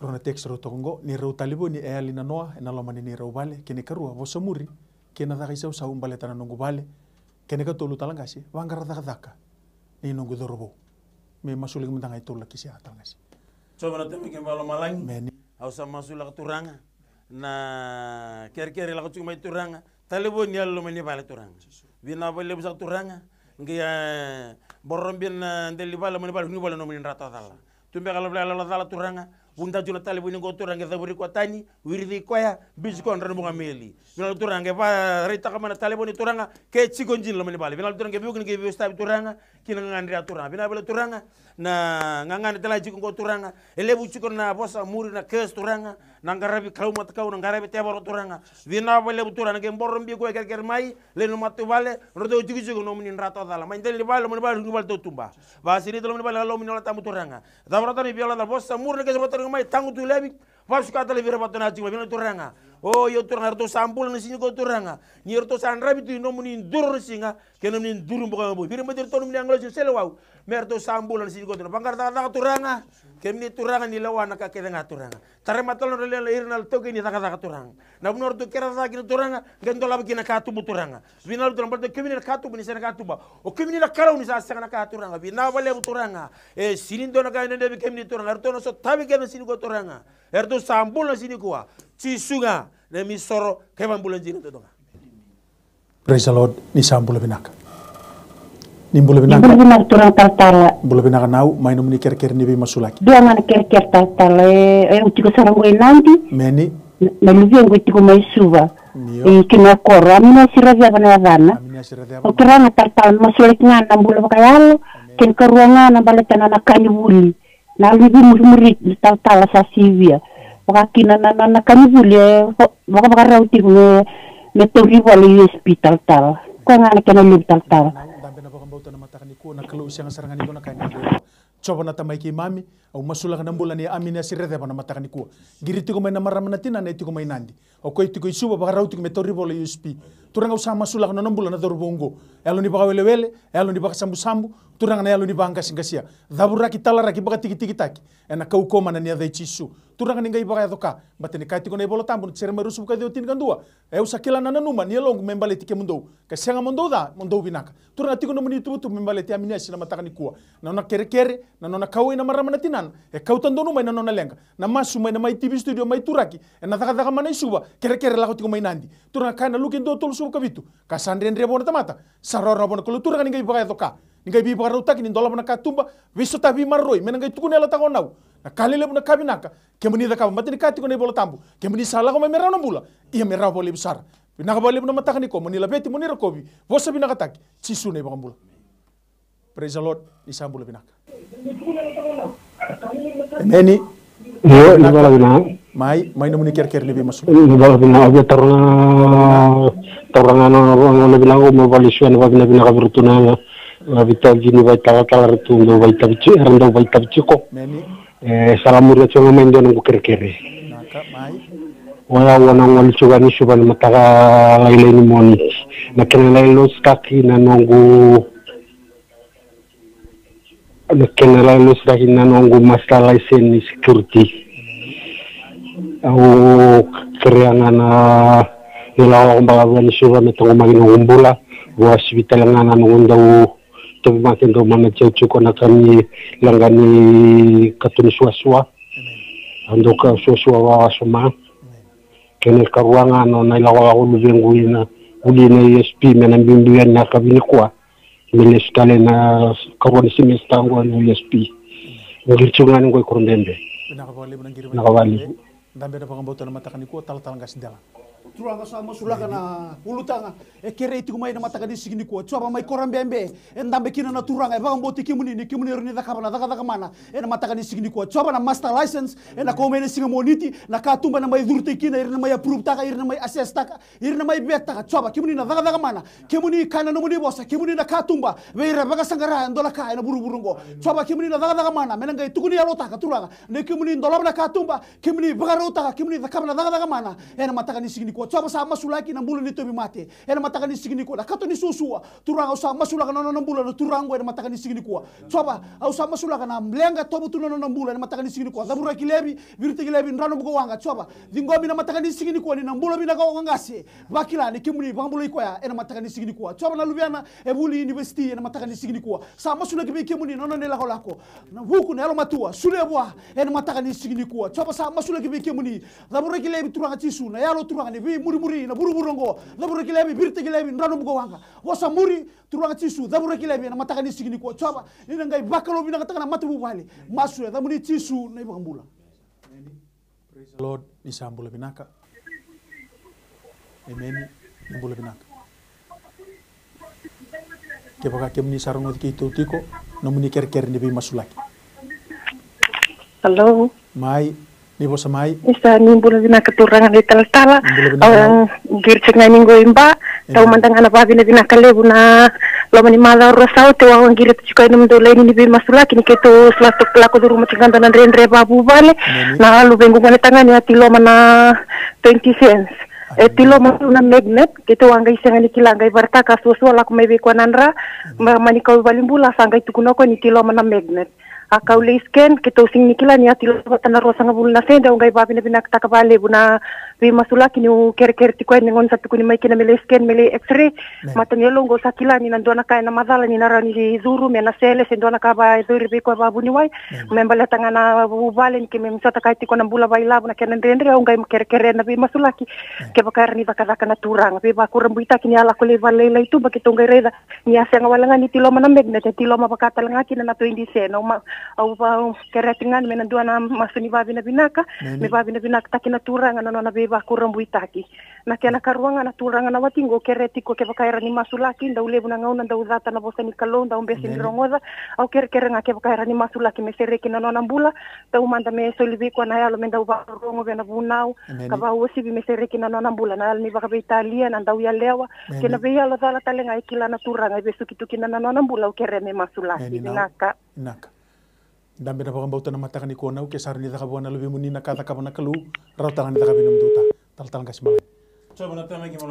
Rau na text rau toka oqo, ni rau talevoni e yali na noa ena loma ni neirau vale, kena ikarua, vosa muri kei na caka isausau baleta na noqu vale, kena ikatolu, tala qase, vaqara cakacaka ni noqu cauravou. Me masulaki mada ga e tolu na kisi ya, tala qase. Jiova na Tamai keimami vakalomalagi. Emeni. Au sa masulaka, Turaga, na kerekere lako tiko mai, Turaga. Talevoni yaloloma ni vale, Turaga. Vinaka vakalevu saka, Turaga. Qai, e, boro bina na dela ni vale, loma ni vale, ni vale, nomuni dra tawacala. Tu beka, lavela yalo cala, Turaga. Vuta tu na talevoni qo, Turaga, qai cavuri koya tani, wiri cei koya, bisi koya, drano buka meli. Vinaka, Turaga, qai vakaraitaka mai na talevoni, Turaga, ke tiko dina loma ni vale. Vinaka, Turaga, qai veivuke, qai veisotavi, Turaga, ki na gagadre ya, Turaga. Vinaka vakalevu, Turaga, na gagadre tale ga tiko qo, Turaga. E levu tiko na vosa muri, na curse, Turaga. Na qaravi kalou matakau, na qaravi tevoro, Turaga. Vinaka vakalevu, Turaga, na qai boro biko e kerekere mai, lewe ni matavuvale, ratou tikotiko nomuni dra tawacala. Mai dela ni vale, loma ni vale, ruku ni vale, tautuba. Vakasinaita loma ni vale, loma ni Yalo Tabu, Turaga. Cavara tani vei Yalo Tabu, vosa muri na kesi vata mai, tagutu laivi, vakasuka tale vei ira vata na tiko, vinaka, Turaga. O, io, Turaga, eratou sa bula na siga qo, Turaga. Ni ratou sa dravi tu i nomuni duru na siga, kei nomuni duru buka mai vei ira, mai iratou nomuni agilosi na seleiwau. Me ratou sa bula na siga qo, Turaga. Vaqara cakacaka, Turaga. Kemuni, Turaga, ni lewa na ka kece ga, Turaga. Tara mai tale na nodra lewa, ira na taukei ni cakacaka, Turaga. Na vanua ratou kere cakacaka kina, Turaga, qai dolava kina na katuba, Turaga. Vinaka, Turaga, baleta kemuni na katuba, ni sega na katuba. O kemuni na Kalou, ni sa sega na ka, Turaga. Vinaka vakalevu, Turaga. E sega ni dua na ka e dredre vei kemuni, Turaga. Eratou na sotavi kece na siga qo, Turaga. Eratou sa bula na siga nikua. Jisu ga na neimami isoro kei ivakabula dina duadua ga. Praise the Lord. Ni sa bula vinaka. Ni bula vinaka. Bula vinaka, Turaga talatala. Bula vinaka, nau, mai nomuni kerekere ni veimasulaki. Dua ga na kerekere, talatala. E, e, au tiko sara qo i Nadi. Emeni. Na, na luvequ e tiko mai Suva. Io. E, kina koro. Aminiasi Raceva na yacana. Aminiasi Raceva. Au kerea ga, talatala, me masulaki ga na bula vakayalo. Emeni. Kena ikarua ga na baleta na, na ka ni vuli. Na yalo ni veimurimuri, talatala, sa sivia. Vaka kina na, na, na ka ni vuli, e, va-, vakavakarau tiko me, me tauri voli U S P, talatala. Koya ga na kena levu, talatala. Na, na, na vakabauta na mataka nikua, na Kalou e sega sara ga ni dua na ka e dredre. Jiova na Tamai keimami, au masulaka na bula nei Aminiasi Raceva na mataka nikua. Qiri tiko mai na marama na tinana e tiko mai Nadi. O koya e tiko i Suva, vakarau tiko me tauri voli U S P. Turaga, au sa masulaka na nona bula na cauravou oqo. Yalo ni vakawelewele, yalo ni vakasabusabu, Turaga, na yalo ni vaqasiqasia. Cavuraki, talaraki, vakatikitikitaki ena kaukauwa mana ni yaca i Jisu. Turaga, ni qai vakayaco ka, baleta ni kaya tiko na iVola Tabu, na Jeremaia ruasagavulu ka ciwa, tinikadua: E, au sa kila na nanuma ni yaloqu me baleti kemudou, ka sega mo dou ca, mo dou vinaka. Turaga, tiko nomuni ituvatuva me baleti Aminiasi na mataka nikua. Na nona kerekere, na nona kauwai na marama na tinana, e kau tadonu mai na nona leqa. Na masu mai na Mai T V studio mai Turaki, ena cakacaka mana i Suva, kerekere lako tiko mai Nadi. Turaga, kaya na Luke dua, tolusagavulu ka vitu: Ka sa dredre vua na tamata, sa rawarawa vua na Kalou. Turaga, ni qai vakayaco ka, ni qai veivakarautaki, ni dolava na katuba, veisotavi, maroroi, me na qai tukuna e Yalo Tabu na nau. Na ka lelevu, na ka vinaka, kemuni cakava, baleta ni kaya tiko na iVola Tabu: Kemuni sa lako mai me rawa na bula, ia me rawa vakalevu sara. Vinaka vakalevu na mataka nikua, mo ni laveti, mo ni rokovi, vosa vinakataki, Jisu na iVakabula. Praise the Lord, ni sa bula vinaka. Emeni. Io, ni bula vinaka. Mai, mai nomuni kerekere ni veimasulaki. Ni bula vinaka, au via taura ga, taura ga na, na, na vinaka, meu vakalesuya na vakavinavinaka vei iratou na, na veitauvi ni vakaitalatala eratou dau vakaitavi ti-, era dau vakaitavi tiko. Emeni. E, sa lai muria tiko ga mai e dua noqu kerekere. Vinaka, mai. O yau au na gole tiko ga i Suva ena mataka lailai ni Moniti. Na kena lai lositaki na noqu, na kena lai lositaki na noqu master license ni security. Au kerea ga na ilakolako balavu yani Suva me taqomaki noqu bula. Vakauasivi tale ga na noqu dau tauvimate dau manager tiko na ka ni leqa ni katuni suasua. Emeni. Au dau ka suasua vakawasoma. Emeni. Kena ikarua ga na nona ilakolako luvequ ina vuli na U S P me na biubiu yani na yakavi nikua. Me lesu tale na karua ni semester qo na U S P. Qiri tiko ga ni qo i Koroibebe. Vinaka vakalevu na qiri. Vinaka vakalevu. Dabe na vakabauta na mataka nikua, Talatala Qase Delana. Turaga sa masulaka na ulutaga e kerei tiko mai na mataka ni siga nikua. Jiova mai Koroibebe, e dabe kina na Turaga, e vakabauti kemuni ni kemuni rawa ni cakava na cakacaka mana ena mataka ni siga nikua. Jiova na master license ena kau mai na siga Moniti, na katuba ena mai curutaki kina, ira na mai approve taka, ira na mai assess taka, ira na mai vet taka. Jiova, kemuni na cakacaka mana, kemuni kaya na nomuni vosa, kemuni na katuba vei ira e vakasaqara e dua na ka ena vuravura oqo. Jiova, kemuni na cakacaka mana me na qai tukuni yalotaka, Turaga, ni kemuni dolava na katuba, kemuni vakarautaka, kemuni cakava na cakacaka mana ena mataka ni siga nikua. Jiova, sa masulaki na bula ni tauvimate ena mataka ni siga nikua, na kato ni suasua. Turaga, au sa masulaka na nona bula na turaga oqo ena mataka ni siga nikua. Jiova, au sa masulaka na leqa e tovo tu na nona bula ena mataka ni siga nikua. Cavuraki laivi, viritaki laivi, drano buka waqa. Jiova, ciqomi na mataka ni siga nikua ni na bula vinaka o qaqase. Vakila ni kemuni vakabulai koya ena mataka ni siga nikua. Jiova, na luvena e vuli university ena mataka ni siga nikua. Sa masulaki vei kemuni na nona ilakolako, na vuku, na yalomatua, solia vua ena mataka ni siga nikua. Jiova, sa masulaki vei kemuni. Cavuraki laivi, Turaga Jisu, na yalo, Turaga, ni veimurimuri na vuravura oqo. Cavuraki laivi, viritaki laivi, drano buka waqa. Vosa muri, Turaga Jisu, cavuraki laivi ena mataka ni siga nikua. Jiova, ni na qai vakalouvinakataka na matavuvale. Masu ena yacamuni Jisu na iVakabula. Praise the Lord, ni sa bula vinaka. Emeni, ni bula vinaka. Kevaka kemuni sa rogoci keitou tiko, nomuni kerekere ni veimasulaki. Hello. Mai, ni vosa mai. Ni sa, ni bula vinaka Turaga na italatala. Ni bula vinaka. Au qiri tiko ga ni qo i Ba. Tau mada ga na vavinavinaka levu na loma ni macawa rua sa oti, au a qiri tiko ga i nomudou laini ni veimasulaki ni keitou sa lako curuma tiko ga dua na dredre vavuvale. Na luvequ gone tagane a tiloma na twenty cents. E tiloma tu na magnet, keitou a qai sega ni kila, qai varataka, suasua lako mai vei koya na dra, ma, mani kau i valenibula, sa qai tukuna o koya ni tiloma na magnet. A kau lai scan, keitou sega ni kila ni a tiloma vata na ruasagavulu na sede, au qai vavinavinakataka valevu na veimasulaki niu kerekere tiko yani, gauna sa tukuni mai kina me lai scan, me lai x-ray. Matani yaloqu au sa kila ni na dua na ka ena macala ni na rawa ni curu me na sele se dua na ka va e curu vei koya vavuniwai. Me baleta ga na vuvale ni keimami sota kaya tiko na bula vakailavo, na kena dredre, au qai kerekere na veimasulaki. Kevaka era ni cakacaka na Turaga, veivakurabuitaki ni a lako lai valelailai tu, ba keitou qai raica ni a sega wale ga ni tiloma na magnet, e tiloma vaka tale ga kina na twenty cents. Au ma, au va, au kereti ga me na dua na masu ni vavinavinaka, me vavinavinakataki na Turaga na nona veivakurabuitaki. Na kena karua ga na Turaga na watiqu, au kere tiko kevaka era ni masulaki, dau levu na gauna dau cata na vosa ni Kalou, dau bese ni rogoca. Au kerekere ga kevaka era ni masulaki me sereki na nona bula, taumada me soli vei koya na yalo me dau vakarorogo vei na vunau, ka vakauasivi me sereki na nona bula na yalo ni vakaveitalia, na dauyalewa kei na veiyalo cala tale ga e kila na Turaga e vesuki tu kina na nona bula. Au kere me masulaki. Vinaka. Dabe na vakabauta na mataka nikua, nau ke sara ni cakava na luvemuni na ka cakava na Kalou, rawa tale ga ni cakava na nomudou ta. Talatala Qase Malai.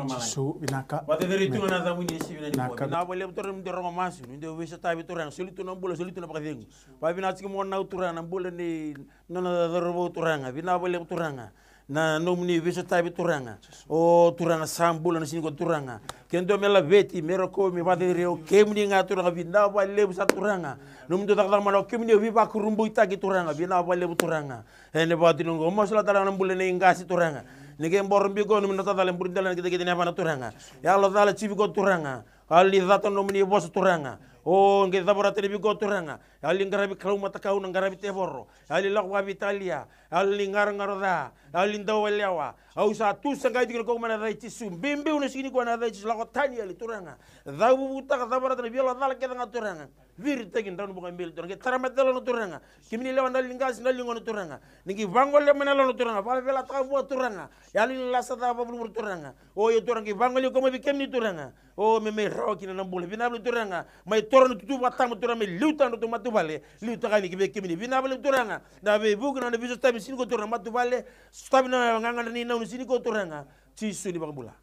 Jisu, vinaka. Vakaceceri tu ga na yacamuni e sivi na nikua. Vinaka vakalevu Turaga ni dou rogo masu, ni dou veisotavi Turaga, soli tu na bula, soli tu na vakacegu. Vavinaka tiko mo nau Turaga na bula ni nona cauravou Turaga. Vinaka vakalevu Turaga. Na nomuni veisotavi Turaga. O Turaga sa bula na siga nikua Turaga. Ke dua me laveti, me rokovi, me vakaceceri, o kemuni ga Turaga, vinaka vakalevu sa Turaga. Nomudou cakacaka mana o kemuni o veivakurabuitaki Turaga, vinaka vakalevu Turaga. Ena vakatini oqo, masulaka tale ga na bula nei qase Turaga. Ni qai boro biko, nomuni na tacala e buri dela na kitekite ni yavana Turaga. Yalo cala jivi ko Turaga. Yalo ni cata nomuni vosa Turaga. O qai cavorata ni viko Turaga. Yalo ni qaravi kalou matakau, na qaravi tevoro. Yalo ni lako vakaveitalia. Yalo ni garogaro ca, yalo ni dauyalewa. Au sa tu saqai tiko na koku mai na yaca i Jisu. Biubiu na siga nikua na yaca i Jisu, lako tani yalo Turaga. Cavuvutaka, cavorata na veiyalo cala kece ga Turaga. Viritaki drano buka beli Turaga. Ke tara mate yalo na Turaga. Kemuni lewa na yalo ni qase, na yalo ni gone Turaga. Ni qai vagolea mai na yalo na Turaga. Vakavelataka vua Turaga. Yalo ni lasa ca vakavuravura Turaga. O io Turaga, qai vagolea koya mai vei kemuni Turaga. O me mai rawa kina na bula. Vinaka vakalevu Turaga. Mai toro na tutu vakatama Turaga, mai liutaka na nodratou matavuvale. Liutaka yani ki vei kemuni. Vinaka vakalevu Turaga. Na veivuke na nona veisotavi ni siga nikua Turaga na matavuvale. Sotavi na gagadre ni nau ni siga nikua Turaga. Jisu ni vakabula.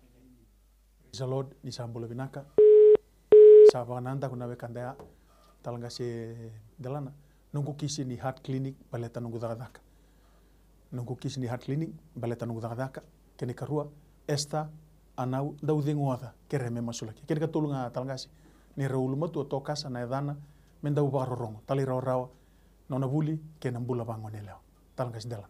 Praise the Lord, ni sa bula vinaka. Sa vakanadaku na wekada ya. Talatala Qase Delana. Noqu kisi ni heart clinic baleta noqu cakacaka. Noqu kisi ni heart clinic baleta noqu cakacaka. Kena ikarua, Esther Anau, dau cegu oca, kere me masulaki. Kena ikatolu ga Talatala Qase, ni rau ulumatua, tokasa na yacana, me dau vakarorogo, talairawarawa, nona vuli kei na bula vagonelewa. Talatala Qase Delana.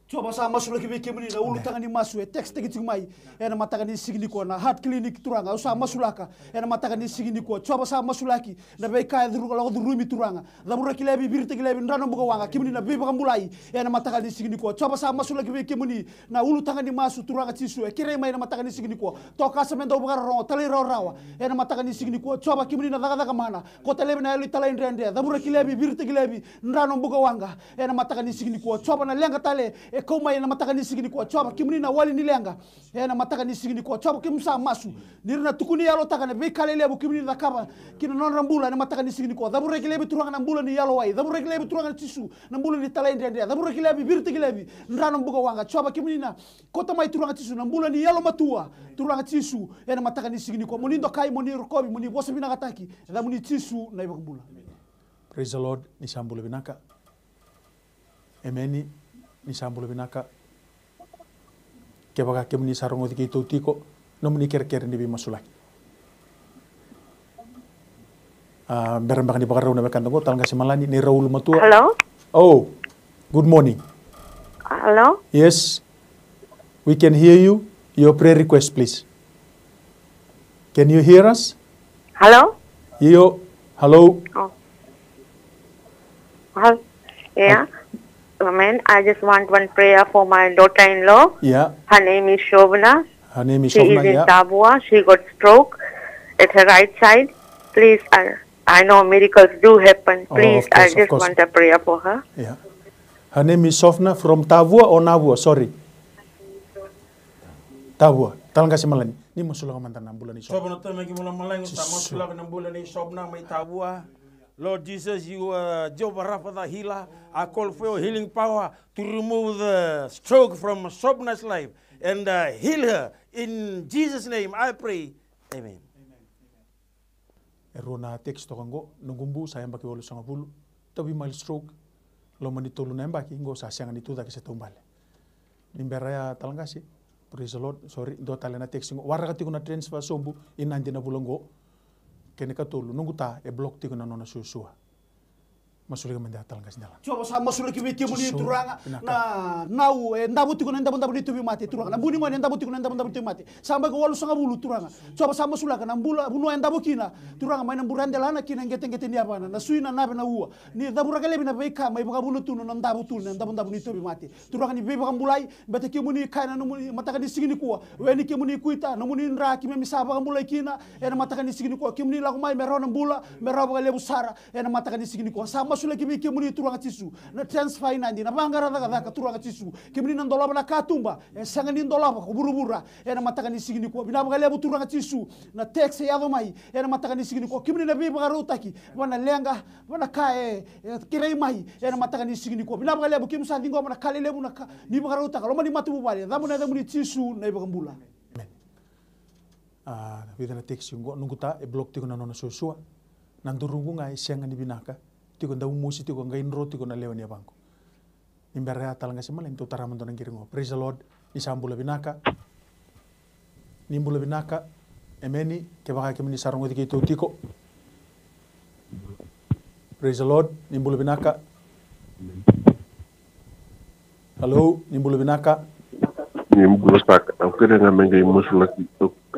Jiova, sa masulaki vei kemuni na ulutaga ni masu e text-taki tiko mai ena mataka ni siga nikua, na heart clinic, Turaga. Au sa masulaka ena mataka ni siga nikua, Jiova, sa masulaki na veika e curu, lako curumi, Turaga. Cavuraki laivi, viritaki laivi, drano buka waqa, kemuni na veivakabulai ena mataka ni siga nikua, Jiova, sa masulaki vei kemuni na ulutaga ni masu, Turaga Jisu, e kerei mai ena mataka ni siga nikua. Toka sa me dau vakarorogo, talairawarawa ena mataka ni siga nikua, Jiova, kemuni na cakacaka mana. Kauta laivi na yalo ni talaidredre, cavuraki laivi, viritaki laivi, drano buka waqa ena mataka ni siga nikua, Jiova, na leqa tale e kau mai ena mataka ni siga nikua, Jiova, kemuni na wali ni leqa ena mataka ni siga nikua, Jiova, kemuni sa masu ni ra na tukuni yalotaka na veika lelevu kemuni cakava ki na nodra bula ena mataka ni siga nikua. Cavuraki laivi, Turaga, na bula ni yalowai, cavuraki laivi, Turaga Jisu, na bula ni talaidredre, cavuraki laivi, viritaki laivi, drano buka waqa, Jiova, kemuni na kauta mai, Turaga Jisu, na bula ni yalomatua, Turaga Jisu, ena mataka ni siga nikua. Mo ni dokai, mo ni rokovi, mo ni vosa vinakataki, ena yacamuni Jisu na iVakabula. Praise the Lord. Ni sa bula vinaka. Emeni. Ni sa bula vinaka. Kevaka kemuni sa rogoci keitou tiko, nomuni kerekere ni veimasulaki. A, bera beka ni vakarau na wekada qo, Talaqase Malani, Nei Raulu Matua. Hello? Oh, good morning. Hello? Yes, we can hear you. Your prayer request, please. Can you hear us? Hello? Io, hello. Oh. Hel-, yeah. Amen. I just want one prayer for my daughter-in-law. Yeah. Her name is Shobna. Her name is She is Shobna, in yeah. Tavua. She got stroke at her right side. Please, I, I know miracles do happen. Oh, Please, of course, I of just course. want a prayer for her. Yeah. Her name is Shobna from Tavua or Navua? Sorry. Tavua. Talaqase Malani. Ni masulaka mada na bula ni Shobna. Jiova na Tamai keimami lomalagi, sa masulaka na bula ni Shobna mai Tavua. Lord Jesus, you are Jehovah Rapha, the healer. I call for your healing power to remove the stroke from Shobna's life and, uh, heal her. In Jesus' name I pray. Amen. E rua na text toka qo, noqu bu sa yabaki walusagavulu, tauvi mild stroke, loma ni tolu na yabaki, qo sa sega ni tu cake se taubale. Ni bera ya, Talaqase, praise the Lord, sorry, dua tale na text qo, waraka tiko na transfer sobu i Nadi na vula qo. Kena ikatolu, noqu ta e block tiko na nona suasua. Masulaki mada, Talaqase Delana. Jiova, sa masulaki vei kemuni, Jisu, Turaga, vinaka. Na nau e davo tiko na idavodavo ni tauvimate, Turaga. Na bu ni gone e davo tiko na idavodavo ni tauvimate. Sa yabaki walusagavulu, Turaga. Jiova, sa masulaka na bula, vanua e davo kina, Turaga, mai na bure delana ki na qeteqete ni yavana, na sui, na nave, na ua. Ni cavuraka laivi na veika mai vakavuna tu na nona davo tu na idavodavo ni tauvimate. Turaga ni veivakabulai, baleta kemuni kaya ena nomuni mataka ni siga nikua, o yani kemuni, kuita nomuni dra keimami sa vakabulai kina. Ena mataka ni siga nikua, kemuni lako mai me rawa na bula, me rawa vakalevu sara. Ena mataka ni siga nikua, sa masulaki vei kemuni, Turaga Jisu, na transfer i Nadi, na vaqara cakacaka, Turaga Jisu. Kemuni na dolava na katuba, e sega ni dolava ko vuravura. Ena mataka ni siga nikua, vinaka vakalevu, Turaga Jisu, na text e yaco mai. Ena mataka ni siga nikua, kemuni na veivakarautaki, va na leqa, va na ka e, e kerei mai. Ena mataka ni siga nikua, vinaka vakalevu, kemuni sa ciqoma na ka lelevu, na ka ni vakarautaka loma ni matavuvale. Yacamuni, yacamuni Jisu na iVakabula. Amen. A, vica na text qo, noqu ta e block tiko na nona suasua. Na duruqu ga e sega ni vinaka. Tiko dau mosi tiko, qai dro tiko na lewe ni yavaqu. Ni bera ya, Talaqase Malani, tou tara mada na qiri qo. Praise the Lord. Ni sa bula vinaka. Ni bula vinaka. Emeni. Kevaka kemuni sa rogoci keitou tiko. Praise the Lord. Ni bula vinaka. Hello, ni bula vinaka. Ni bula saka. Au kerea ga me qai masulaki.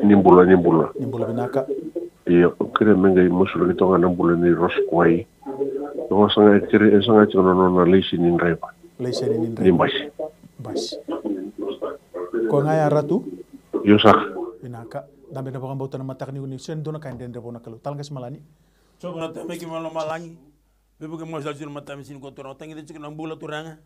Ni bula, ni bula. Ni bula vinaka. Io, au kerea me qai masulaki toka ga na bula ni Rose Kuai. Toka saga, e kerea, e saga tiko na nona laiseni ni draiva. Laiseni ni draiva. Ni basi. Basi. Ko ga ya, Ratu? Io saka. Vinaka. Dabe na vakabauta na mataka nikua, ni sega ni dua na ka e dredre vua na Kalou. Talaqase Malani. Jiova na Tamai keimami lomalagi. Veivuke masu tale tiko na mataka ni siga nikua, Turaga. Tagica tiko na bula, Turaga.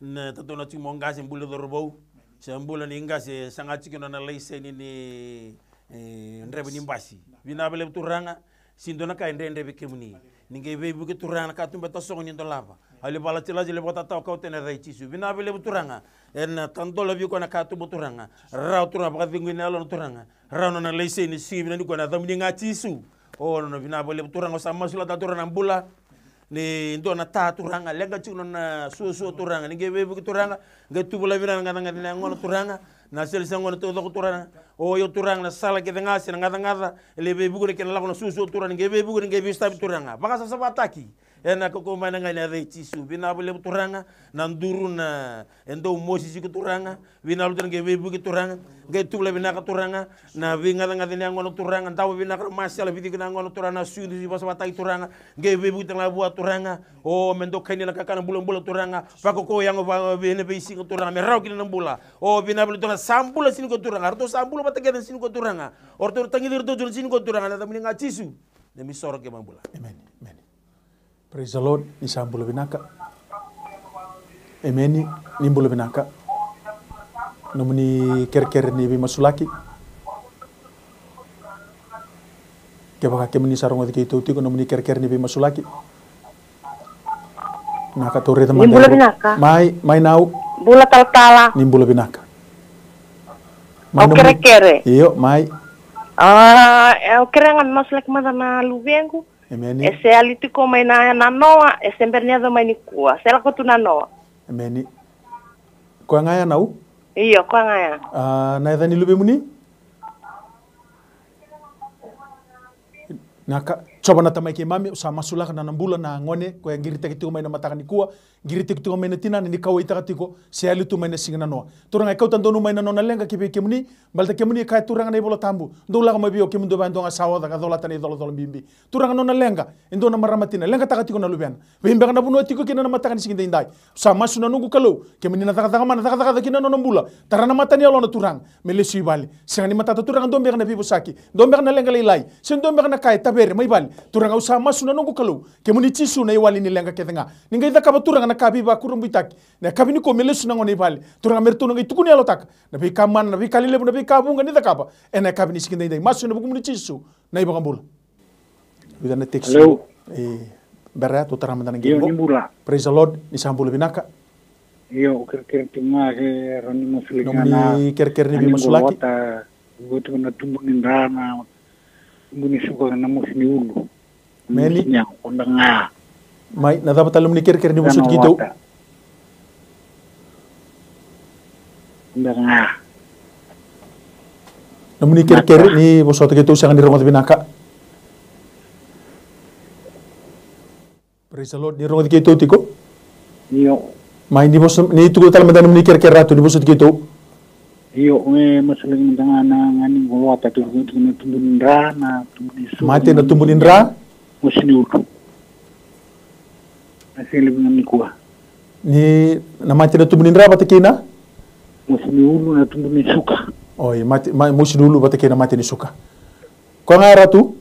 Na tautauna tiko mo qase, bula cauravou. Se bula ni qase, saga tiko na nona laiseni ni, e, draiva ni basi. Vinaka vakalevu, Turaga. Sega ni dua na ka e dredre vei kemuni. Ni qai veivuke, Turaga, na katuba e tasogo ni dolava. Au lai vakalatilati, lai vakatatao, kauta ena yaca i Jisu. Vinaka vakalevu, Turaga. Ena tadola vei koya na katuba, Turaga. Rawa, Turaga, vakacegui na yalona, Turaga. Rawa na nona laiseni, siga vinaka nikua, ena yacamuni ga Jisu. O, nona vinaka vakalevu, Turaga, au sa masulaka, Turaga, na bula ni dua na ta, Turaga, leqa tiko na nona suasua, Turaga. Ni qai veivuke, Turaga, qai tu vula vinaka na gacagaca ni yagona, Turaga. Na sele sa gona taucoko, Turaga. O io, Turaga, na sala kece ga se na gacagaca, e lai veivuke na kena lako na suasua, Turaga. Ni qai veivuke, ni qai veisotavi, Turaga. Vakasavasavataki. Ena kaukauwa mai na ga ena yaca i Jisu. Vinaka vakalevu Turaga, na duru na e dau mosisi iko Turaga. Vinaka vakalevu Turaga, qai veivuke Turaga. Qai tuvula vinaka Turaga. Na veigacagaca ni yagona Turaga. Dau vinaka na masela vici iko na yagona Turaga. Na suici vakasavataki Turaga. Qai veivuke tale ga vua Turaga. O me dau kaini na kakana bulabula Turaga. Vakaukauwa yago va ena veisiga Turaga. Me rawa kina na bula. O vinaka vakalevu Turaga. Sa bula sini ko Turaga. Ratou sa bula vata kece sini ko Turaga. O ratou tagici ratou sini ko Turaga. Na yacamuni ga Jisu. Na mi soro ke mabula. Emeni. Emeni. Praise the Lord, ni sa bula vinaka. Emeni, ni bula vinaka. Nomuni kerekere ni veimasulaki. Kevaka kemuni sa rogoci keitou tiko, nomuni kerekere ni veimasulaki. Na ka tou raica mada. Ni bula vinaka. Mai, mai nau. Bula talatala. Ni bula vinaka. Au kerekere. Io, mai. A, au kerea ga me masulaki mada na luvequ. Emeni. E se yali tiko mai na, na noa, e se bera ni yaco mai nikua. Se lako tu na noa. Emeni. Koya ga ya nau? Io, koya ga ya. A, na yaca ni luvemuni? Na ka, Jiova na tamai keimami, au sa masulaka na, na bula na gone, koya qiritaki tiko mai na mataka nikua, qiritaki tiko mai na tinana ni kauwaitaka tiko, se yali tu mai na siga na noa. Turaga e kauta donu mai na nona leqa ki vei kemuni, baleta kemuni kaya Turaga na iVola Tabu, dou lako mai vei au kemudou vaya dou ga sa oca ka colata na icolacola bibi. Turaga nona leqa, e dua na marama tina, leqataka tiko na luvena. Vei beka na vanua tiko kina na mataka ni siga daidai. Sa masu na noqu Kalou, kemuni na cakacaka mana, cakacaka kina na nona bula. Tara na mata ni yalona Turaga, me lesu i vale. Sega ni matata Turaga, dua beka na veivosaki, dua beka na leqa lailai, se dua beka na ka e tavere mai vale. Turaga au sa masu na noqu Kalou, kemuni Jisu na iwali ni leqa kece ga. Ni qai cakava Turaga na ka veivakurabuitaki. Na yakavi nikua me lesu na gone i vale. Turaga me ratou na qai tukuni yalotaka na veika mana, na veika lelevu, na veika vuqa ni cakava. Ena yakavi ni siga daidai. Masu ena vukumuni Jisu, na iVakabula. Vica na text. Hello. E, bera ya, tou tara mada na qito. Io, ni bula. Praise the Lord, ni sa bula vinaka. Io, kerekere tiko ga ke rau ni masulaki. Nomuni kerekere ni veimasulaki. Oti na tubu ni dra na tubu ni suka na mosi ni ulu. Emeni. Mosi ni yago, o da ga. Mai, na cava tale nomuni kerekere ni vosoti keitou? Beka ga. Nomuni kerekere ni vosota keitou, sega ni rogoca vinaka. Praise the Lord. Ni rogoci keitou tiko? Io. Mai ni vosa, ni tuku tale mada nomuni kerekere Ratu, ni vosoti keitou. Io, e masulaki mada ga na gani qolowata tu, tu, tu, na tubu ni dra, na tubu ni suka. Mate na tubu ni dra. Mosi ni ulu. Na sele vinaka nikua. Ni na mate na tubu ni dra vata kei na? Mosi ni ulu na tubu ni suka. Oi, mate, ma, mosi ni ulu vata kei na mate ni suka. Koya ga Ratu?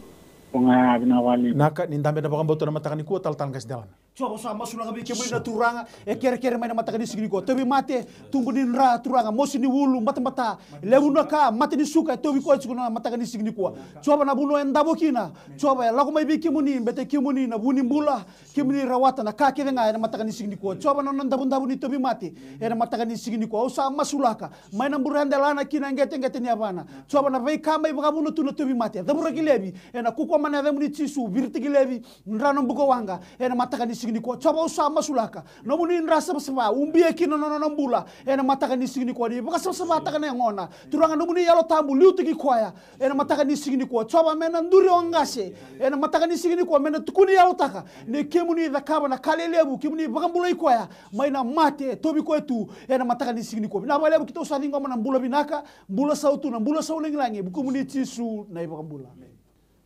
Koya ga vinaka vale. Naka, ni dabe na vakabauta na mataka nikua, talatala qase delana. Jiova sa masulaka vei kemuni na Turaga, e kerekere mai na mataka ni siga nikua. Tauvimate, tubu ni dra Turaga, mosi ni ulu, batabata, levu na ka, mate ni suka, e tauvi koya tiko na mataka ni siga nikua. Jiova na vanua e davo kina. Jiova e lako mai vei kemuni, bete kemuni na vu ni bula, kemuni rawata na ka kece ga ena mataka ni siga nikua. Jiova na nona davudavu ni tauvimate ena mataka ni siga nikua. Au sa masulaka mai na bure delana ki na qeteqete ni yavana. Jiova na veika mai vakavuna tu na tauvimate. Cavuraki laivi ena kukua mana yacamuni Jisu, viritaki laivi, dra na bukawaqa ena mataka ni siga nikua. Jiova au sa masulaka. Nomuni dra savasava, ubia kina na nona bula ena mataka ni siga nikua. Ni vakasavasavataka na yagona. Turaga nomuni Yalo Tabu, liutaki koya ena mataka ni siga nikua. Jiova me na duri o qase ena mataka ni siga nikua, me na tukuni yalotaka ni kemuni cakava na ka lelevu, kemuni vakabulai koya mai na mate, tauvi koya tu ena mataka ni siga nikua. Vinaka vakalevu keitou sa ciqoma na bula vinaka, bula sautu, na bula sau lagilagi, vukumuni Jisu na iVakabula.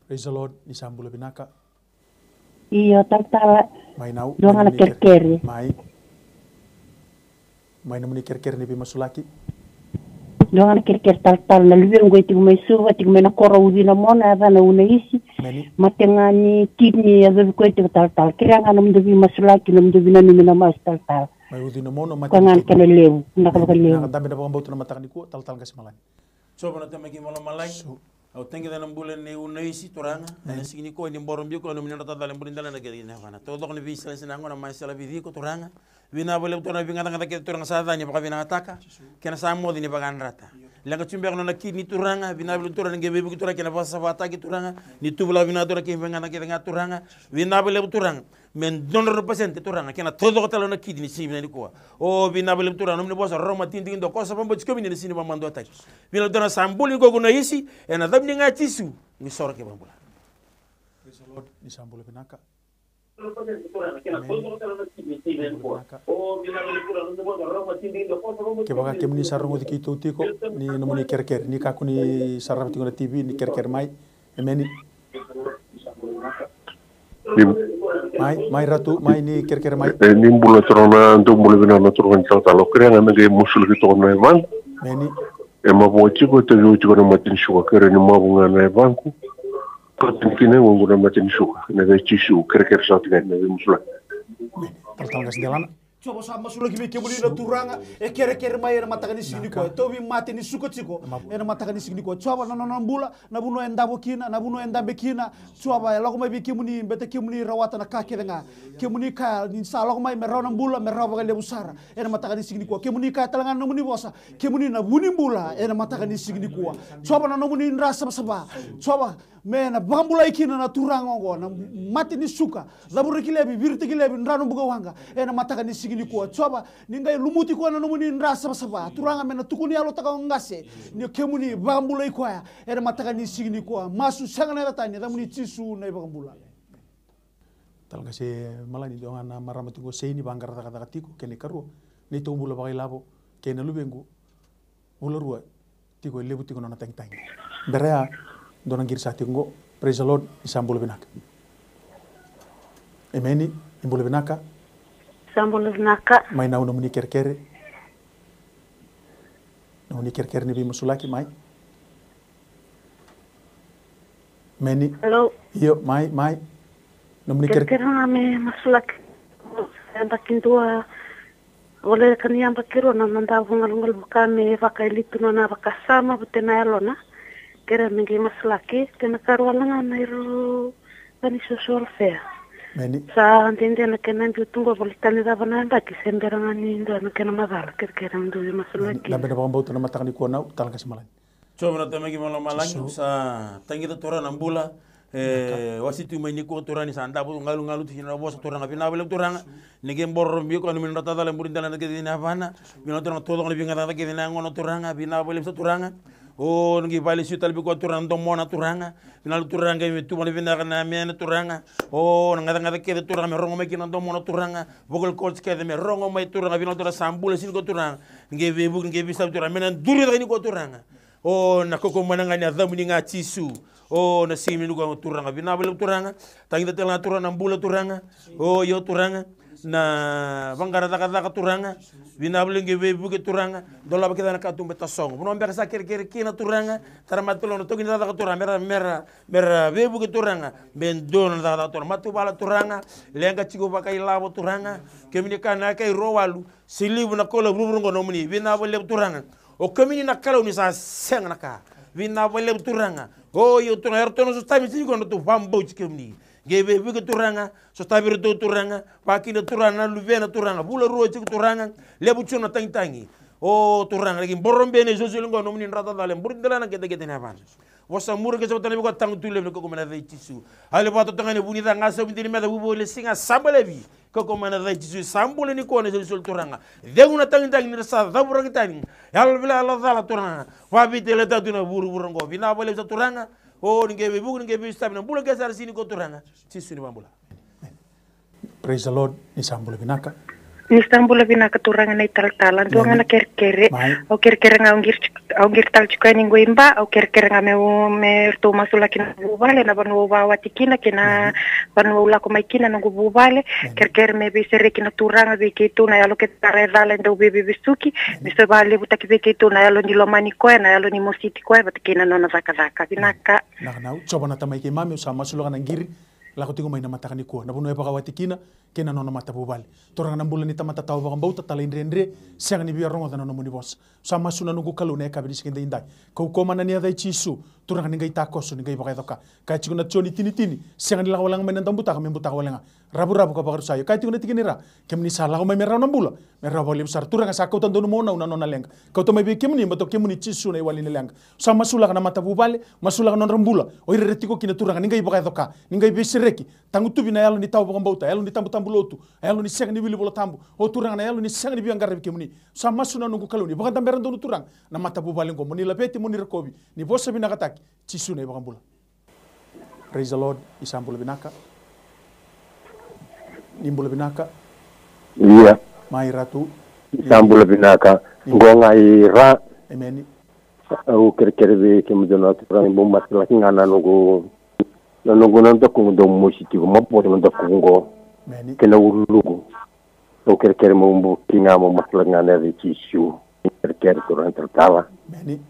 Praise the Lord, ni sa bula vinaka. Io, talatala. Mai nau, dua ga na kerekere. Mai. Mai nomuni kerekere ni veimasulaki. Dua ga na kerekere talatala, na luvequ e tiko mai Suva, tiko mai na koro Ucinamona, yacana Unaisi. Emeni. Mate ga ni kidney, yacovi koya tiko talatala. Kerea ga nomudou veimasulaki, nomudou veinanumi na masu talatala. Mai Ucinamona, mate ni kidney. Koya ga na kena levu, na ka vakalevu. Emeni. Na ka dabe na vakabauta na mataka nikua, talatala qase malani. Jiova na Tamai keimami lomalagi. Au tagica na bula nei Unaisi Turaga ena siga nikua, ni boro biu koya, nomuni nodratou cala e buli dala na kece ni yavana. Taucoko ni veisalasala na gona mai sala vici iko Turaga. Vinaka vakalevu Turaga na veigacagaca kece Turaga sa ca ni vakavinakataka. Kena sa moce ni vakayadrata. Leqa tu beka nona kidney Turaga, vinaka vakalevu Turaga na qai veivuke Turaga kena vakasavasavataki Turaga. Ni tuvula vinaka Turaga kei veigacagaca kece ga Turaga. Vinaka vakalevu Turaga. Me dua na drau na pasede Turaga, kena taucoko tale na kidney ni siga vinaka nikua. O vinaka vakalevu Turaga, nomuni vosa rorogo mai digidigi, dou koso vakabauti kemuni ena sega ni vakamaduataki. Vinaka Turaga sa bula nikua ko Unaisi, ena yacamuni ga Jisu, ni soro ke vakabula. Praise the Lord, ni sa bula vinaka. Kevaka kemuni sa rogoci keitou tiko ni nomuni kerekere, ni kakua ni sarava tiko na T V, ni kerekere mai. Emeni. Mai, mai Ratu, mai, ni kerekere mai. E, ni bula turaga, dou bula vinaka na turaga ni talatala. Au kerea ga me qai masulaki toka na yavaqu. Emeni. E mavoa tiko, e tauvi au tiko na mate ni suka, kerea ni mavu ga na yavaqu. Kauta ni kina e gugu na mate ni suka, ena yaca i Jisu, kerekere saka tiko, ena yaca i Jisu. Talatala Qase Delana. Jiova, sa masulaki vei kemuni na Turaga e kerekere mai ena mataka ni siga nikua, e tauvi mate ni suka tiko ena mataka ni siga nikua. Jiova, na nona bula, na vanua e davo kina, na vanua e dabe kina, Jiova, e lako mai vei kemuni, baleta kemuni rawata na ka kece ga. Kemuni kaya ni sa lako mai me rawa na bula, me rawa vakalevu sara ena mataka ni siga nikua. Kemuni kaya tale ga na nomuni vosa, kemuni na vu ni bula ena mataka ni siga nikua. Jiova, na nomuni dra savasava, Jiova, me na vakabulai kina na turaga oqo, na mate ni suka, cavuraki laivi, viritaki laivi, dra na bukawaqa ena mataka ni siga nikua. Jiova, ni qai lumuti koya na nomuni dra savasava, Turaga, me na tukuni yalotaka o qase ni kemuni vakabulai koya ena mataka ni siga nikua. Masu sega na yaca tani, yacamuni Jisu na iVakabula. Talatala Qase Malani, dua ga na marama tiko qo, Seini, vaqara cakacaka tiko, kena ikarua, neitou bula vakailavo kei na luvequ, Vularua, tiko e levu tiko na nona tagitagi. Bera ya, dua na qiri sa tiko qo. Praise the Lord, ni sa bula vinaka. Emeni, ni bula vinaka. Sa bula vinaka. Mai Nau, nomuni kerekere. Nomuni kerekere ni veimasulaki, mai. Emeni. Hello. Io, mai, mai. Nomuni kere- Kerekere ga me masulaki. Yabaki dua, voleka ni yabaki rua na noda vagalugalu vaka me vakailitu nona vakasama vata na yalona. Kerea me qai masulaki, kena karua wale ga na irau ka ni social welfare. Emeni. Sa dede na kena biu tu qo, voleka ni cava na yabaki, se bera ga ni dua na kena macala, kerekere me dua veimasulaki. Emeni. Dabe na vakabauta na mataka nikua, Nau, Talatala Qase Malani. Jiova na Tamai keimami lomalagi, Jisu. Au sa tagica Turaga na bula e wasei tu mai nikua, Turaga, ni sa davo galugalu tu kina na vosa, Turaga, vinaka vakalevu Turaga. Ni qai boro biu koya na nomuni dra tacala e muri dela na kece ni yavana. Vinaka Turaga, taucoko na veigacagaca kece na yagona, Turaga, vinaka vakalevu sara Turaga. O, ni qai vakalesuya tale vei koya Turaga na domona, Turaga. Vinaka Turaga, qai me tu vakavinaka na yameyame, Turaga. O, na gacagaca kece Turaga me rogo mai kina na domona, Turaga. Vocal cords kece me rogo mai, Turaga, vinaka Turaga, sa bula sara nikua Turaga. Ni qai veivuke, ni qai veisavi Turaga, me na duri cake nikua Turaga. O, na kaukaua mana ga ni yacamuni ga Jisu. O, na siga nikua Turaga, vinaka vakalevu Turaga. Tagica tale ga Turaga na bula Turaga. O, io Turaga, na vaqara cakacaka Turaga. Vinaka vakalevu, qai veivuke Turaga. Dolava kece na katuba e tasogo, vanua beka sa kerekere kina Turaga. Tara mata tale na taukei ni cakacaka Turaga, mera, mera, mera veivuke Turaga. Me dua na cakacaka Turaga, matavuvale Turaga. Leqa tiko vakailavo Turaga. Kemuni kaya na yakavi rua walu, se levu na koula vuravura oqo nomuni. Vinaka vakalevu Turaga. O kemuni na Kalou ni sa sega na ka. Vinaka vakalevu Turaga. O, io Turaga, eratou na sotavi tiko, eratou vakabauti kemuni. Qai veivuke Turaga, sotavi iratou Turaga, vakakina Turaga na luvena Turaga, Vularua tiko Turaga, levu tiko na tagitagi. O Turaga, na qai boro beka na isolisoli oqo, nomuni dra tacala e muri dela na qeteqete ni yavana. Vosa muri qai sa vata na veika, tagutu levu na kaukaua mai na yaca i Jisu. A levu vata toka ga ni vu ni ca, ga sa vidi ni meca, vuvu le siga, sa balevi. Kaukaua mai na yaca i Jisu, sa bula nikua na isolisoli Turaga. Cegu na tagitagi ni ra sa cavuraki tani. Yalo vila, yalo cala Turaga. Vavitele tatu na vuravura oqo. Vinaka vakalevu sara Turaga. O, ni qai veivuke, ni qai veisotavi na bula qai sa ra sini ko Turaga. Jisu ni vakabula. Praise the Lord, ni sa bula vinaka. Ni sa bula vinaka Turaga na italatala. Dua ga na kerekere. Au kerekere ga, au qiri, au qiri tale tiko yani qo i Ba, au kerekere ga meu, me ratou masulaki na vuvale, na vanua au vakawati kina, kei na vanua au lako mai kina, noqu vuvale. Kerekere me veisereki na Turaga vei keitou, na yalo kece sara e cala e dau veiveivesuki. Me sovalevutaki vei keitou na yalo ni lomani koya, na yalo ni mositi koya vata kei na nona cakacaka. Vinaka. Vinaka Nau. Jiova na Tamai keimami, au sa masulaka na qiri lako tiko mai na mataka nikua, na vanua e vakawati kina kei na nona matavuvale. Turaga na bula ni tamata tawa vakabauta, talaidredre, sega ni via rogoca na nomuni vosa. Sa masu na noqu Kalou na yakavi ni siga edaidai. Kaukaua mai na yaca i Jisu, Turaga, ni qai takoso, ni qai vakayaco ka. Kaya tiko na Joni tini tini, sega ni lako wale ga mai na daubutaka me butaka wale ga. Ravuravu ka vakarusai. Kaya tiko na tikina e ra, kemuni sa lako mai me rawa na bula, me rawa vakalevu sara. Turaga, sa kauta donu mai o Nau na nona leqa. Kauta mai vei kemuni, baleta o kemuni Jisu na iwali ni leqa. Sa masulaka na matavuvale, masulaka na nodra bula. O ira era tiko kina Turaga, ni qai vakayaco ka, ni qai veisereki. Tagutuvi na yalo ni tawa vakabauta, yalo ni tabutabu lotu, yalo ni sega ni wili Vola Tabu. O Turaga, na yalo ni sega ni via qaravi kemuni. Sa masu na noqu Kalou ni vakadabera donu Turaga na matavuvale oqo, mo ni laveti, mo ni rokovi, ni vosa vinakataki. Jisu na iVakabula. Praise the Lord, ni sa bula vinaka. Ni bula vinaka. Ia. Mai Ratu. Ni sa bula vinaka. Ni qo ga i Ra. Emeni. Au kerekere vei kemudou na turaga ni bau masulaki ga na noqu, na noqu, na dakuqu dau mosi tiko, ma boto na dakuqu qo. Emeni. Kei na uluqu. Au kerekere mo buki ga mo masulaki ga na yaca i Jisu. Kerekere turaga talatala. Emeni.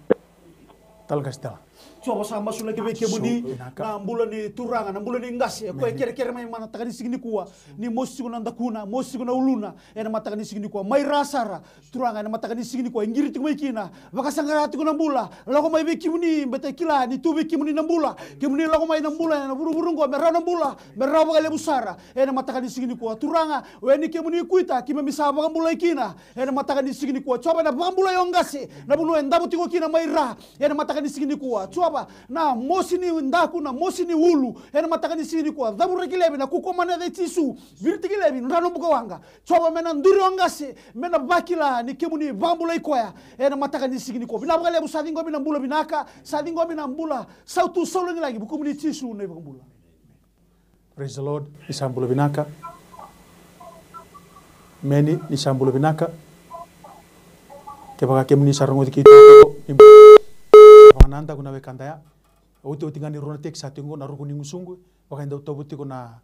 Tala qase tala. Jiova sa masulaki vei kemuni na bula ni turaga, na bula ni qase. Ko e kerekere mai ena mataka ni siga nikua. Ni mosi tiko na dakuna, mosi tiko na uluna. Ena mataka ni siga nikua. Mai Ra sara. Turaga, ena mataka ni siga nikua, e qiri tiko mai kina, vakasaqara tiko na bula, lako mai vei kemuni, baleta e kila ni tu vei kemuni na bula. Kemuni lako mai na bula ena vuravura oqo, me rawa na bula, me rawa vakalevu sara. Ena mataka ni siga nikua, Turaga, o yani kemuni kuita, keimami sa vakabulai kina. Ena mataka ni siga nikua, Jiova, ena vakabulai o qase, na vanua e davo tiko kina mai Ra. Ena mataka ni siga nikua, Jiova, na mosi ni daku, na mosi ni ulu. Ena mataka ni siga nikua, cavuraki laivi na kaukauwa mai na yaca i Jisu. Viritaki laivi na dra na bukawaqa. Jiova, me na duri o qase, me na vakila ni kemuni vakabulai koya. Ena mataka ni siga nikua, vinaka vakalevu, sa ciqomi na bula vinaka, sa ciqomi na bula sautu, saula ni lagi, vukumuni Jisu na iVakabula. Praise the Lord. Ni sa bula vinaka. Emeni, ni sa bula vinaka. Kevaka kemuni sa rogoci keitou, ni bula. Sa vakanadaku na wekada ya. Otioti ga ni rua na text sa tiko qo, na ruku ni gusuqu. Vaka e dau tauva tiko na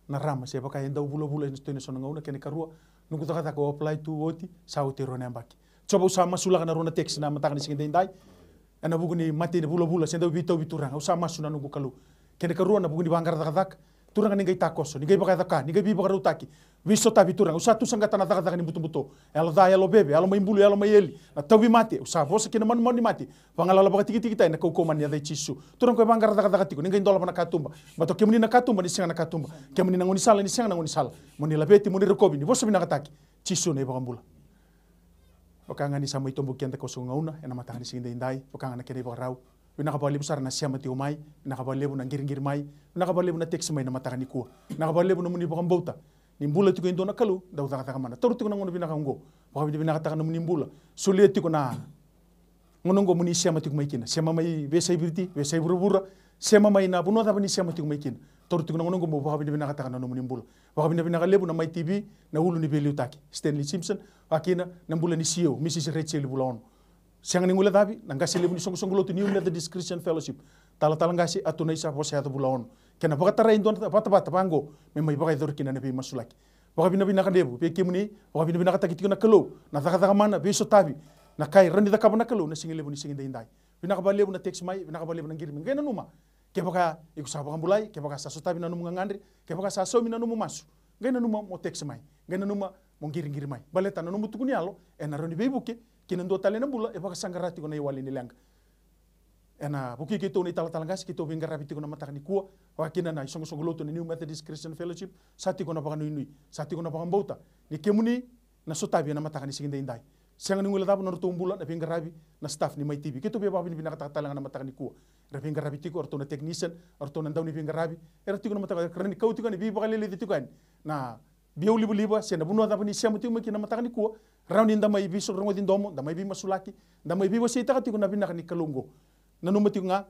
na rama, se vaka e dau vulavula ena so na gauna. Kena ikarua, noqu cakacaka au apply tu oti, sa oti e rua na yabaki. Jiova, au sa masulaka na rua na text na mataka ni siga edaidai. Ena vuku ni mate ni vulavula, se dau veitauvi, Turaga, au sa masu na noqu Kalou. Kena ikarua, na vuku ni vaqara cakacaka, Turaga, ni qai takoso, ni qai vakayaco ka, ni qai veivakarautaki. Veisotavi, Turaga, au sa tu saqata na cakacaka ni butobuto. Yalo ca, yalo veve, yalo mai bulu, yalo mai eli, na tauvimate, au sa vosa ki na manumanu ni mate. Vagalala vakatikitiki tai ena kaukauwa mai na yaca i Jisu. Turaga, ko e vaqara cakacaka tiko, ni qai dolava na katuba. Baleta o kemuni na katuba, ni sega na katuba. Kemuni na gaunisala, ni sega na gaunisala. Mo ni laveti, mo ni rokovi, ni vosa vinakataki. Jisu na iVakabula. Vaka ga ni sa mai toboki keda ko so gauna ena mataka ni siga edaidai, vaka ga na kena ivakarau. Vinaka vakalevu sara na sema tiko mai, vinaka vakalevu na qiriqiri mai, vinaka vakalevu na text mai na mataka nikua. Vinaka vakalevu nomuni vakabauta ni bula tiko e dua na Kalou dau cakacaka mana. Taura tiko na gauna vinaka oqo, vakavinavinakataka nomuni bula. Solia tiko na gauna oqo mo ni sema tiko mai kina. Sema mai veiyasai Viti, veiyasai vuravura. Sema mai na vanua cava ni sema tiko mai kina. Taura tiko na gauna oqo meu vakavinavinakataka na nomuni bula. Vakavinavinaka levu na Mai T V, na ulu ni veiliutaki, Stanley Simpson, vakakina na bula ni C E O, Mrs Rachel Vulaono. Sega ni guilecavi na qase levu ni soqosoqo lotu New Methodist Christian Fellowship, Talatala Qase Atunaisa Vosayaco Vulaono, kei na vakatarai e dua na vatavata vaqo me mai vakayacori kina na veimasulaki. Vakavinavinaka levu vei kemuni, vakavinavinakataki tiko na Kalou, na cakacaka mana, veisotavi, na ka e rawa ni cakava na Kalou na siga levu ni siga edaidai. Vinaka vakalevu na text mai, vinaka vakalevu na qiri mai. Qai nanuma, kevaka iko sa vakabulai, kevaka sa sotavi na nomu gagadre, kevaka sa saumi na nomu masu, qai nanuma mo text mai, qai nanuma mo qiriqiri mai. Baleta na nomu tuku ni yalo ena rawa ni veivuke ki na dua tale na bula e vakasaqara tiko na iwali ni leqa. Ena vukei keitou na italatala qase keitou veiqaravi tiko na mataka nikua, vakakina na isoqosoqo lotu na New Methodist Christian Fellowship. Sa tiko na vakanuinui, sa tiko na vakabauta ni kemuni na sotavi ena mataka ni siga edaidai. Sega ni guilecava na nodratou bula na veiqaravi na staff ni Mai T V. Keitou via vakavinavinakataka tale ga na mataka nikua. Era veiqaravi tiko, o ratou na technician, o ratou na dauniveiqaravi. Era tiko na mataka, era ni kau tiko yani, veivakaleleci tiko yani na biau livaliva se na vanua cava ni sema tiko mai kina na mataka nikua. Rawa ni da mai veiso-, rogoci domo, da mai veimasulaki, da mai veiwaseitaka tiko na vinaka ni Kalou oqo. Nanuma tiko ga,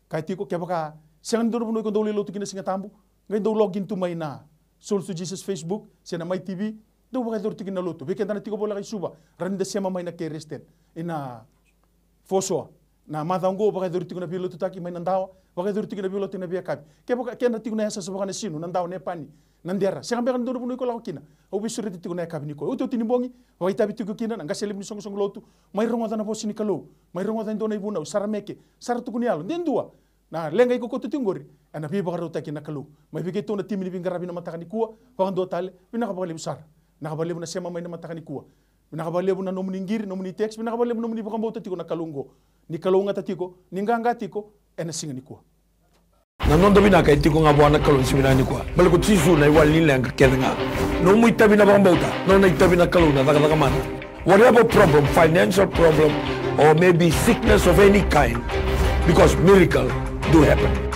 kaya tiko, kevaka sega ni dua na vanua iko dau lai lotu kina Siga Tabu, qai dau log in tu mai na Souls to Jesus Facebook se na Mai T V, dau vakayacori tiko kina na lotu. Vei keda na tiko voleka i Suva, rawa ni da sema mai na K R S ten, ina Fosoa. Na macawa oqo vakayacori tiko na veilotutaki mai Nadawa, vakayacori tiko na veilotu ena veiyakavi. Kevaka keda tiko na yasayasa vaka Nasinu, Nadawa, Nepani, Nadera, sega beka ni dua na vanua iko lako kina. Au veisureti tiko na yakavi nikua, otioti ni bogi, vakaitavi tiko kina na qase levu ni soqosoqo lotu. Mai rogoca na vosa ni Kalou, mai rogoca e dua na ivunau, sara meke, sara tuku ni yalo, de dua na leqa iko koto tiko qori, ena veivakarautaki na Kalou. Mai vei keitou na timi ni veiqaravi na mataka nikua, vakadua tale, vinaka vakalevu sara. Vinaka vakalevu na sema mai na mataka nikua. Vinaka vakalevu na nomuni qiri, nomuni text, vinaka vakalevu nomuni vakabauta tiko na Kalou oqo. Ni kalougata tiko, ni qaqa tiko ena siga nikua. Na noda vinaka e tiko ga vua na Kalou ena siga vinaka nikua. Baleta ko Jisu na iwali ni leqa kece ga. Nomu itavi na vakabauta, nona itavi na Kalou na cakacaka mana. Whatever problem, financial problem, or maybe sickness of any kind, because miracle do happen.